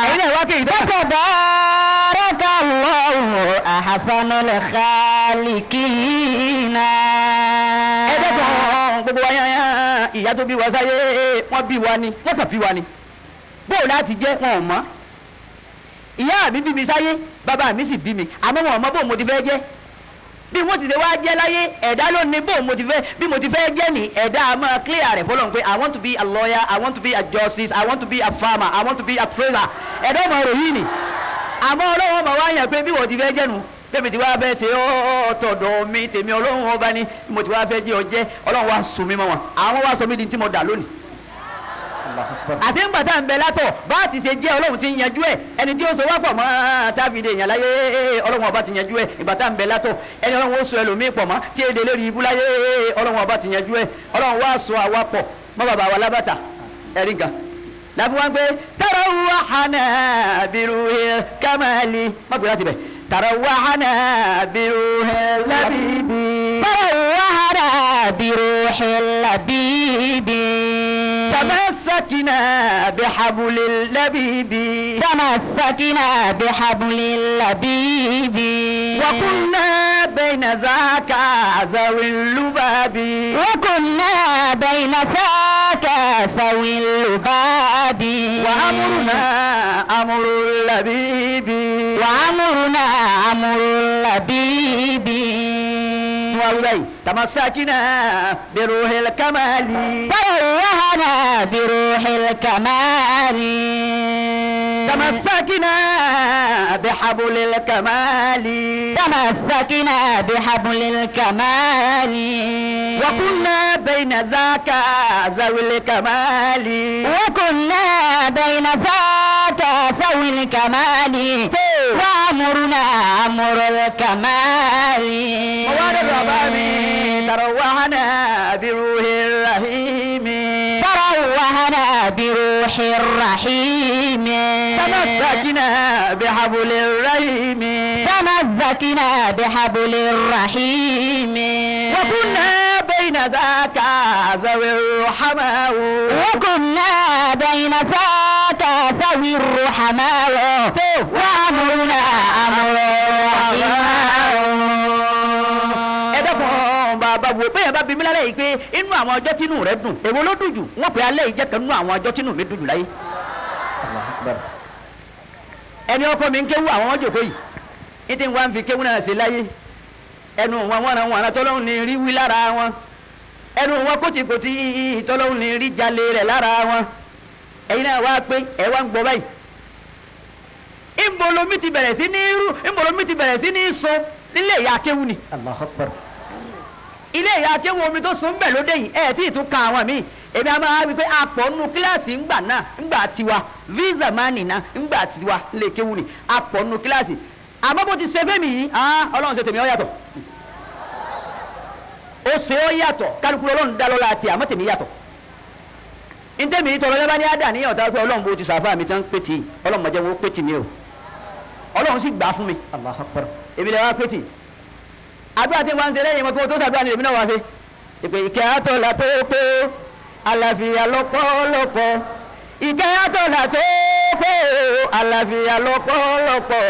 ẹ̀yin náà wá kéyìí dáa. فتبارك الله أحسن الخالقين. Ẹ dẹ́kun gbogbo wa yányá. Ìyá tó bí wa sáyé, wọ́n bí wa ni, wọ́n kàn bí wa ni, bóò láti jẹ́ wọn ò mọ̀. Ìyá mi bí mi sáyé, bàbá mi sì bí mi, àmọ́ wọn ò mọ̀ bóò mo ti fẹ́ jẹ́, bí mo ti ṣe wá jẹ́ láyé. Ẹ̀dá ló ní bóò mo ti fẹ́, bí mo ti fẹ́ jẹ́ ní. Ẹ̀dá a máa clear rẹ̀ fọlọ́n pé I want to be a lawyer, I want to be a justice, I want to be a farmer, I want to be a trader. Ẹ̀dá ọmọ rẹ̀ yìí ni, àmọ́ ọlọ́wọ́ ọmọ wa yàn pé bí wọ́n ti fẹ́ jẹ́ nu, bẹ́ẹ̀ mi ti wá fẹ́ ṣe ọ́ tọ̀dọ̀ mi tèmi. Ọlọ́run ọba ni bí mo ti wá fẹ́ jẹ́ ọ jẹ́. Ọlọ́run wa sùn mí mọ́ wọn, àwọn wa sọ mí di tí mo dà lónìí. Àti ńgbà tá à ń bẹ látọ̀ bá a ti ṣe jẹ́, ọlọ́run ti ń yanjú ẹ̀. Ẹni tí ó sọ wá pọ̀ mọ́ tábìlì èèyàn láyé, ọlọ́run ọba ti yanjú ẹ̀. Ìgbà tá à ń bẹ látọ̀, ẹni ọlọ́run ó sọ ẹlòmíì pọ̀ mọ́ tí èdè lórí ibú láyé, ọlọ́run ọba ti yanjú ẹ̀. Ọlọ́run wá sọ àwa pọ̀ mọ́ bàbá wa lábàtà. Ẹ̀rí nǹkan láti wá ń pé tẹ́rọ wà hànà bírú kamali má gbé láti bẹ̀. تروحنا بروح اللبيب تروحنا بروح اللبيب تمسكنا بحبل اللبيب تمسكنا بحبل اللبيب وكنا بين ذاك ذوي اللباب وكنا بين ذاك ذوي اللباب وأمرنا أمر اللبيب وأمرنا أمر اللبيب والله تمسكنا بروح الكمال تروحنا بروح الكمال تمسكنا بحبل الكمال تمسكنا بحبل الكمال وكنا بين ذاك ذوي الكمال وكنا بين ذاك ذوي الكمال وأمرنا أمر الكمال وورد ربامي تروحنا بروح الرحيم تروحنا بروح الرحيم تمسكنا بحبل الرحيم تمسكنا بحبل الرحيم وكنا بين ذاك ذوي الرحماء وكنا بين ذاك ذوي الرحماء وأمرنا أمر الرحماء ẹ dákun bàbá wo bẹ́ẹ̀ bá bí mi lálẹ́ yìí pé inú àwọn ọjọ́ tínú rẹ̀ dùn èwo ló dùn jù wọ́n pè alẹ́ yìí jẹ́ kan nínú àwọn ọjọ́ tínú mi dùn jù láyé. Ẹni ọkọ mi ń kéwú àwọn jòkó yìí ní tí wọ́n fi kéwú náà ṣe láyé ẹnu wọn wọ́n ran wọn tọ́lọ́hún ní rí wí lára wọn ẹnu wọn kòtìkòtì tọ́lọ́hún ní rí jalè rẹ̀ lára wọn ẹ̀yin náà wá pé ẹ̀ wá ń gbọ́ báyìí. Ìbolomi ti bẹ̀rẹ̀ sí ní rú ìbolomi ti bẹ̀rẹ̀ sí ní sọ nílé ìyá kéwú ni. Ilé ìyá akéwò omi tó sun bẹ̀ lóde yìí ẹ̀ tí ì tún ka àwọn míì èmi a máa wí pé apọ̀ nù kíláàsì ńgbà náà ńgbà tiwa visa mani náà ńgbà tiwa lè kéwù ni apọ̀ nù kíláàsì àmọ́ bó ti ṣe fẹ́mi yìí ọlọ́run ṣe tèmi ó yàtọ̀ ó ṣe ó yàtọ̀ kálukú ọlọ́run dá lọ́la àti àmọ́ tèmi yàtọ̀ ntẹ́mi tọrọ lẹ́bàá ní ádà ní ọ̀tá pé ọlọ́run bó ti sàfà mi tán pétì ọlọ́run mọ̀jẹ̀ wo pétì mi o ọlọ́run sì gbà fún mi èmi lè wá pétì àdúrà tí wọ́n ń ṣe lẹ́yìn wọn kí wọ́n tó ṣàdúrà ní èmi náà wá ṣe. Ìpè ìkẹ́ àtọ̀là tó pé àlàáfíà lọ́pọ̀lọpọ̀ ìkẹ́ àtọ̀là tó pé àlàáfíà lọ́pọ̀lọpọ̀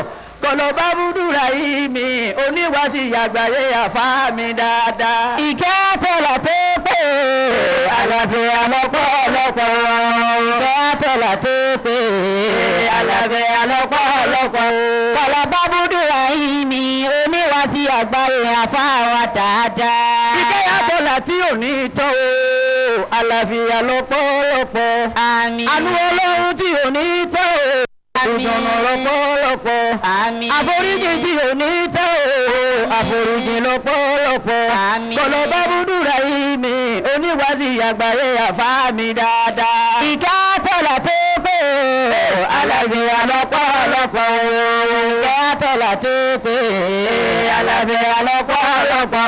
kọlọ́bá búdúrà yìí mi oníwàásí àgbáyé àfá mi dáadáa. Ìkẹ́ àtọ̀là tó pé àlàáfíà lọ́pọ̀lọpọ̀ ìkẹ́ àtọ̀là tó pé àlàáfíà lọ́pọ̀lọpọ̀ kọlọ́bá búdúrà yìí mi oníwàásí àgbáyé àfá wa dáadáa. Ìkẹ́ àtọ̀là tí ò ní tọ́ o àlàáfíà lọ́pọ̀lọpọ̀. Àmín. Àánú Ọlọ́run tí ò ní tọ́ o ìdùnnú lọ́pọ̀lọpọ̀. Àmín. Àforíjì tí ò ní tẹ́ o. Àforíjì lọ́pọ̀lọpọ̀. Àmín. Kọlọ́bá búdúrà yìí mi, oníwàásí àgbáyé àfá mi dáadáa. Ìkẹ́ àtọ̀là tó pé àlàáfíà lọ́pọ̀lọpọ̀. Ìkẹ́ àtọ̀là tó pé àlàáfíà lọ́pọ̀lọpọ̀.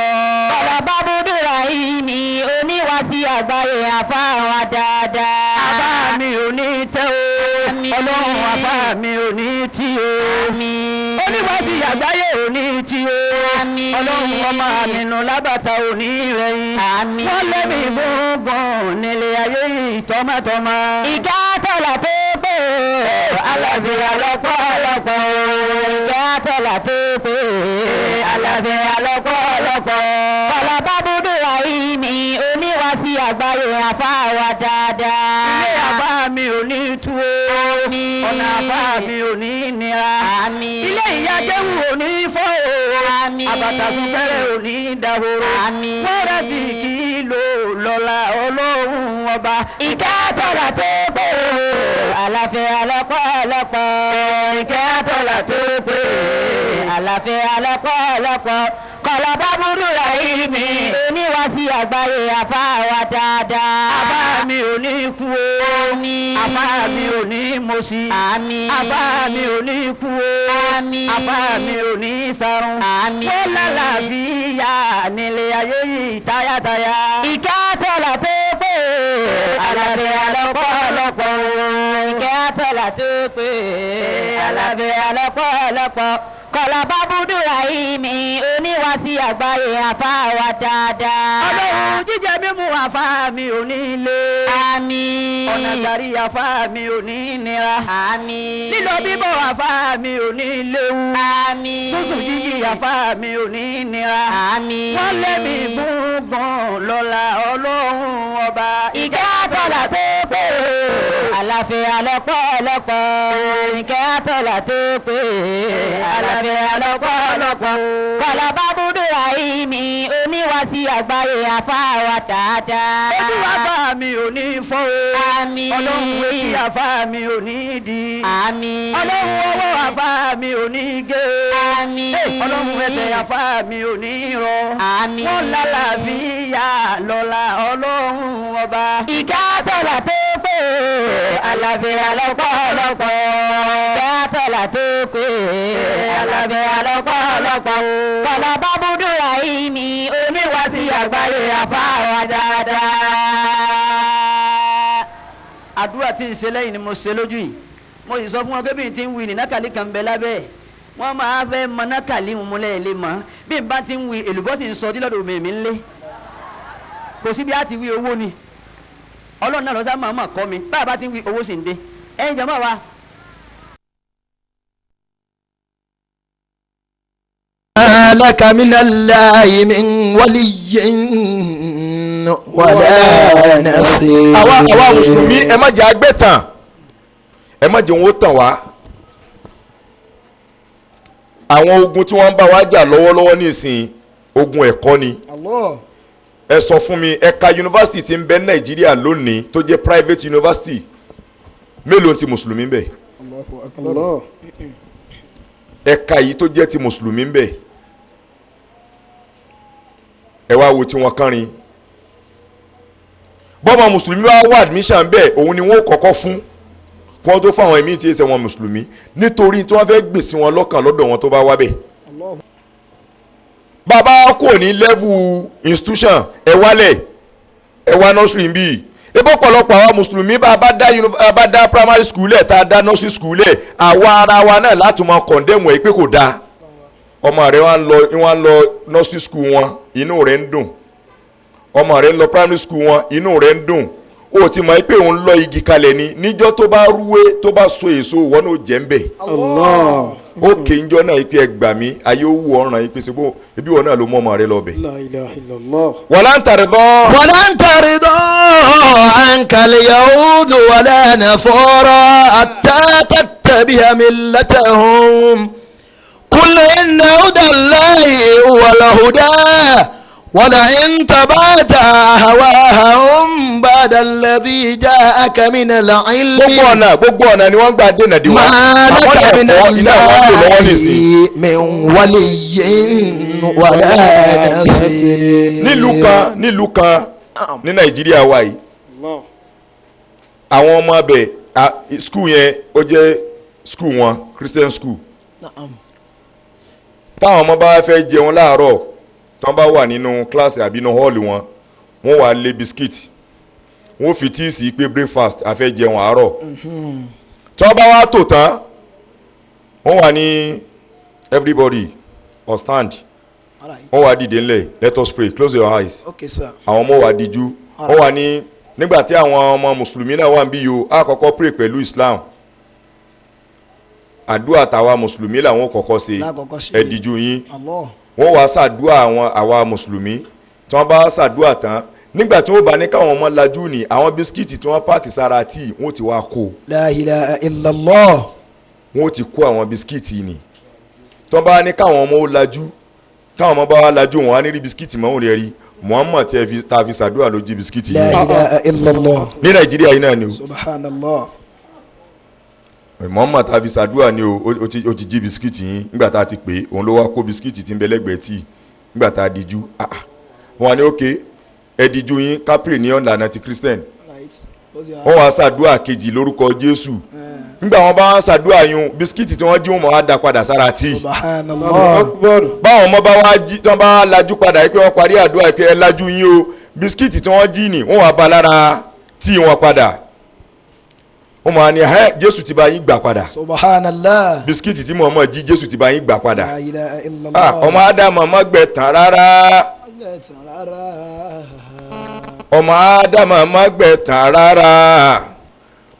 Kọlọ́bá búdúrà yìí mi, oníwàásí àgbáyé àfá wa dáadáa. Àbá mi ò ní tẹ́ o. Àmín. Ọlọ́run àbá mi ò ní tí o. Àmín. Oníwàásí àgbáyé ò ní tí o. Àmín. Ọlọ́run ọmọ àmínú lábàtà ò ní rẹ̀yìn. Àmín. Wọ́n lẹ́mí gbọ̀ngàn nílé ayé yìí tọmọtọmọ. Ìkẹ́ àtọ̀là tó pé àlàáfíà lọ́pọ̀lọpọ̀. Ìkẹ́ àtọ̀là tó pé àlàáfíà lọ́pọ̀lọpọ̀. Kọlọ́bá búdúrà yìí mi, oníwàásí àgbáyé àfá wa dáadáa. Ilé àbá mi ò ní tú o. Àmín. Ọ̀nà àbá mi ò ní nira. Àmín. Ilé ìyá jẹ́wù ò ní fọ́ o. Àmín. Àbàtà súnkẹrẹ ò ní dahoro. Àmín. Wọ́n sì kí ló lọ́la Ọlọ́run ọba. Ìkẹ́ àtọ̀là tó pé àlàáfíà lọ́pọ̀lọpọ̀. Ìkẹ́ àtọ̀là tó pé àlàáfíà lọ́pọ̀lọpọ̀. Kọlọ́bá búdúrà yìí mi, oníwàásí àgbáyé àfá wa dáadáa. Àbá mi ò ní kú o. Àmín. Àbá mi ò ní mọ̀sí. Àmín. Àbá mi ò ní kú o. Àmín. Àbá mi ò ní sarun. Àmín. Wọ́n lálàáfíà nílé ayé yìí táyátáyá. Ìkẹ́ àtọ̀là tó pé àlàáfíà lọ́pọ̀lọpọ̀. Ìkẹ́ àtọ̀là tó pé àlàáfíà lọ́pọ̀lọpọ̀. Kọ̀lọ̀bá Búdúràhìmì oníwàsí àgbáyé àfa wa dáadáa. Ọlọ́run jíjẹ mímu àfa mi ò ní lé. Àmín. Ọ̀nà gàrí àfa mi ò ní nira. Àmín. Lílọ bíbọ̀ àfa mi ò ní léwu. Àmín. Tútù jíjí àfa mi ò ní nira. Àmín. Wọ́n lé mi gbọ̀ngbọ̀n lọ́la Ọlọ́run ọba. Ìkẹ́ àtọ̀là tó pé àlàáfíà lọ́pọ̀lọpọ̀. Ìkẹ́ àtọ̀là tó pé àlàáfíà lọ́pọ̀lọpọ̀. Kọ̀lọ̀bá Búdúràhìmì oníwàsí àgbáyé àfa wa dáadáa. Ojú àfa mi ò ní fọ́ o. Àmín. Ọlọ́run etí àfa mi ò ní di. Àmín. Ọlọ́run ọwọ́ àfa mi ò ní gé. Àmín. Ọlọ́run ẹsẹ̀ àfa mi ò ní rọ. Àmín. Wọ́n lálàáfíà lọ́la Ọlọ́run ọba. Ìkẹ́ àtọ̀là tó pé àlàáfíà lọ́pọ̀lọpọ̀. Ìkẹ́ àtọ̀là tó pé àlàáfíà lọ́pọ̀lọpọ̀. Kọ̀lọ̀bá Búdúràhìmì oníwàsí àgbáyé àfa wa dáadáa. Àdúrà tí ń ṣe lẹ́yìn ni mo ṣe lójú yìí. Mo sì sọ fún wọn pé bí n ti ń wí ní nákàlí kan bẹ lábẹ́ ẹ̀. Wọ́n máa fẹ́ mọ nákàlí ń múlẹ̀ lé mọ́. Bí n bá ti ń wí èlùbọ́ sì ń sọ dílọ́dọ̀ mi mi ń lé. Kò sí bí a ti wí owó ni. Ọlọ́run náà lọ́sà máa mà kọ́ mi. Bá a bá ti ń wí owó sì ń dé. Ẹ̀yin jàmbá wa. لك من الله من ولي ولا نصير. Àwa mùsùlùmí, ẹ má jẹ́ agbẹ́tàn, ẹ má jẹ́ wọn ó tàn wá. Àwọn ogun tí wọ́n ń bá wa jà lọ́wọ́lọ́wọ́ nísìnyí, ogun ẹ̀kọ́ ni. Allah. Ẹ sọ fún mi, ẹ̀ka yunifásitì tí ń bẹ ní Nàìjíríà lónìí tó jẹ́ private university, mélòó ti mùsùlùmí ń bẹ? Allahu akbar. Ẹ̀ka yìí tó jẹ́ ti mùsùlùmí ń bẹ, ẹ wá wo tí wọ́n kánrin. Bọ́mọ mùsùlùmí bá wà admission bẹ́ẹ̀, òun ni wọ́n kọ́kọ́ fún kí wọ́n tó fún àwọn ẹ̀mí tí ì ṣe wọn mùsùlùmí, nítorí tí wọ́n fẹ́ gbèsè wọn lọ́kàn lọ́dọ̀ wọn tó bá wá bẹ́ẹ̀. Bàbá kò ní level institution, ẹ wálẹ̀, ẹ wá nursery ń bí ebó. Pọ̀lọpọ̀ àwa mùsùlùmí, bá a bá dá primary school lẹ̀, tá a dá nursery school lẹ̀, àwa ara wa náà láti máa condemn ẹ̀ pé kò dáa. Ọmọ rẹ wá ń lọ, wá ń lọ nursery school wọn, inú rẹ ń dùn. Ọmọ rẹ ń lọ primary school wọn, inú rẹ ń dùn. O ti mọ̀ pé òun lọ igi kalẹ̀ ni. Níjọ́ tó bá rúwé, tó bá so èso, wọn ò jẹ́ ń bẹ̀. Ó ké njọ́ náà pé ẹ gbà mí, ayé ó wù ọ̀ràn yìí pé sebo ebi wọn náà ló mọ ọmọ rẹ lọ bẹ̀. La ilaha illallah. Wàlá ń tàrí dán. ولن ترضى عنك اليهود ولا نصارى حتى تتبع ملتهم قل إن هدى الله هو الهدى ولئن تبعت أهواءهم بعد الذي جاءك من العلم Gbogbo ọ̀nà ni wọ́n gbà dènà dè wá. ما Àwọn لك من ẹ̀kọ́ iná wọn lò lọ́wọ́ nísìnyí. الله من ولي ولا نصير. Nílùú kan ní Nàìjíríà wa yìí, àwọn ọmọ abẹ school yẹn, ó jẹ́ school wọn, Christian school. Táwọn ọmọ bá fẹ́ jẹun láàárọ̀, tí wọ́n bá wà nínú kíláàsì àbí inú hall wọn, wọ́n wà lé biscuit, wọ́n fi tíì sí pé breakfast, a fẹ́ jẹun àárọ̀. Tí wọ́n bá wá tò tán, wọ́n wà ní everybody on stand, wọ́n wà dìde ńlẹ̀, "Let us pray, close your eyes." Okay, sir. Àwọn ọmọ wà díjú. Wọ́n wà ní nígbà tí àwọn ọmọ mùsùlùmí náà wà ń bí yìí o, á kọ́kọ́ pray pẹ̀lú Islam. Àdúrà tàwa mùsùlùmí làwọn kọ́kọ́ ṣe. Lákọ̀ọ́kọ́ ṣe. Ẹ díjú yín. Allah. Wọ́n wá ṣàdúrà àwọn àwa mùsùlùmí. Tí wọ́n bá ṣàdúrà tán, nígbà tí wọ́n bá ní káwọn ọmọ lajú ní, àwọn bisikíìtì tí wọ́n páàkì sára tíì, wọ́n ti wá kó. La ilaha illallah. Wọ́n ti kó àwọn bisikíìtì ni. Tí wọ́n bá ní káwọn ọmọ ó lajú, táwọn ọmọ bá wá lajú, wọn á ní rí bisikíìtì mọ́. Òun rẹ̀ rí Muhammad tí ẹ fi tá a fi ṣàdúrà ló jí bisikíìtì La yìí. ilaha illallah. Ní Nàìjíríà yìí náà ni o. Subhanallah. Muhammad tá a fi ṣàdúrà ni o, ó ti jí bisikíìtì yín. Nígbà tá a ti pè é, òun ló wá kó bisikíìtì tí ń bẹ lẹ́gbẹ̀ẹ́ tíì nígbà tá a dijú. Ah ah. Wọn ní ok, ẹ dijú yín, ká pray ní ọ̀nà ti Christian. Right. Close your Wọ́n wá ṣàdúrà kejì lórúkọ Jésù. Nígbà wọn bá wá ṣàdúrà yun, bisikíìtì tí wọ́n jí, wọn máa dá padà sára tíì. Subhanallah. Báwọn ọmọ bá wá jí, tí wọ́n bá lajú padà yìí pé wọ́n parí àdúrà yìí pé ẹ lajú yín o, bisikíìtì tí wọ́n jí ni wọ́n wá bá lára tíì wọn padà. Wọ́n máa ní ẹ Jésù ti bá yín gbà padà. Subhanallah. Bisikíìtì tí Muhammad jí, Jésù ti bá yín gbà padà. La ilaha illallah. Ọmọ Ádámù má gbẹ̀tàn rárá. Gbẹ̀tàn rárá. Ọmọ Ádámù má gbẹ̀tàn rárá.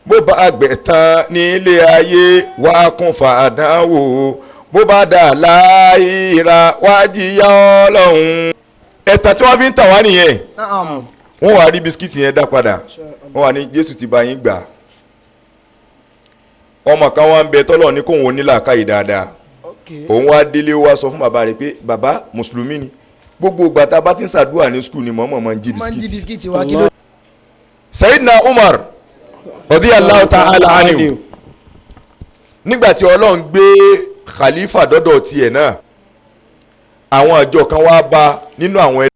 Bó bá gbẹ̀tàn nílé ayé, wá kún fàdánwò. Bó bá dà láìra, wá jìyà Ọlọ́run. Ẹ̀tàn tí wọ́n fi ń tàn wá nìyẹn. Wọ́n wá rí bisikíìtì yẹn dá padà, wọ́n wá ní Jésù ti bá yín gbà. Ọmọ kan wá ń bẹ tọ́lọ̀ ní kóun onílàákàyè dáadáa. Òun wá délé, wá sọ fún bàbá rẹ̀ pé bàbá mùsùlùmí ni, gbogbo ìgbà tá a bá ti ń ṣàdúrà ní skul ni mọ̀ọ́mọ̀ máa ń jí bisikíìtì. Sayyidina Umar radiyallahu ta'ala anhu, nígbà tí Ọlọ́run gbé khalifa dọ́dọ̀ tiẹ̀ náà, àwọn àjọ kan wá bá nínú àwọn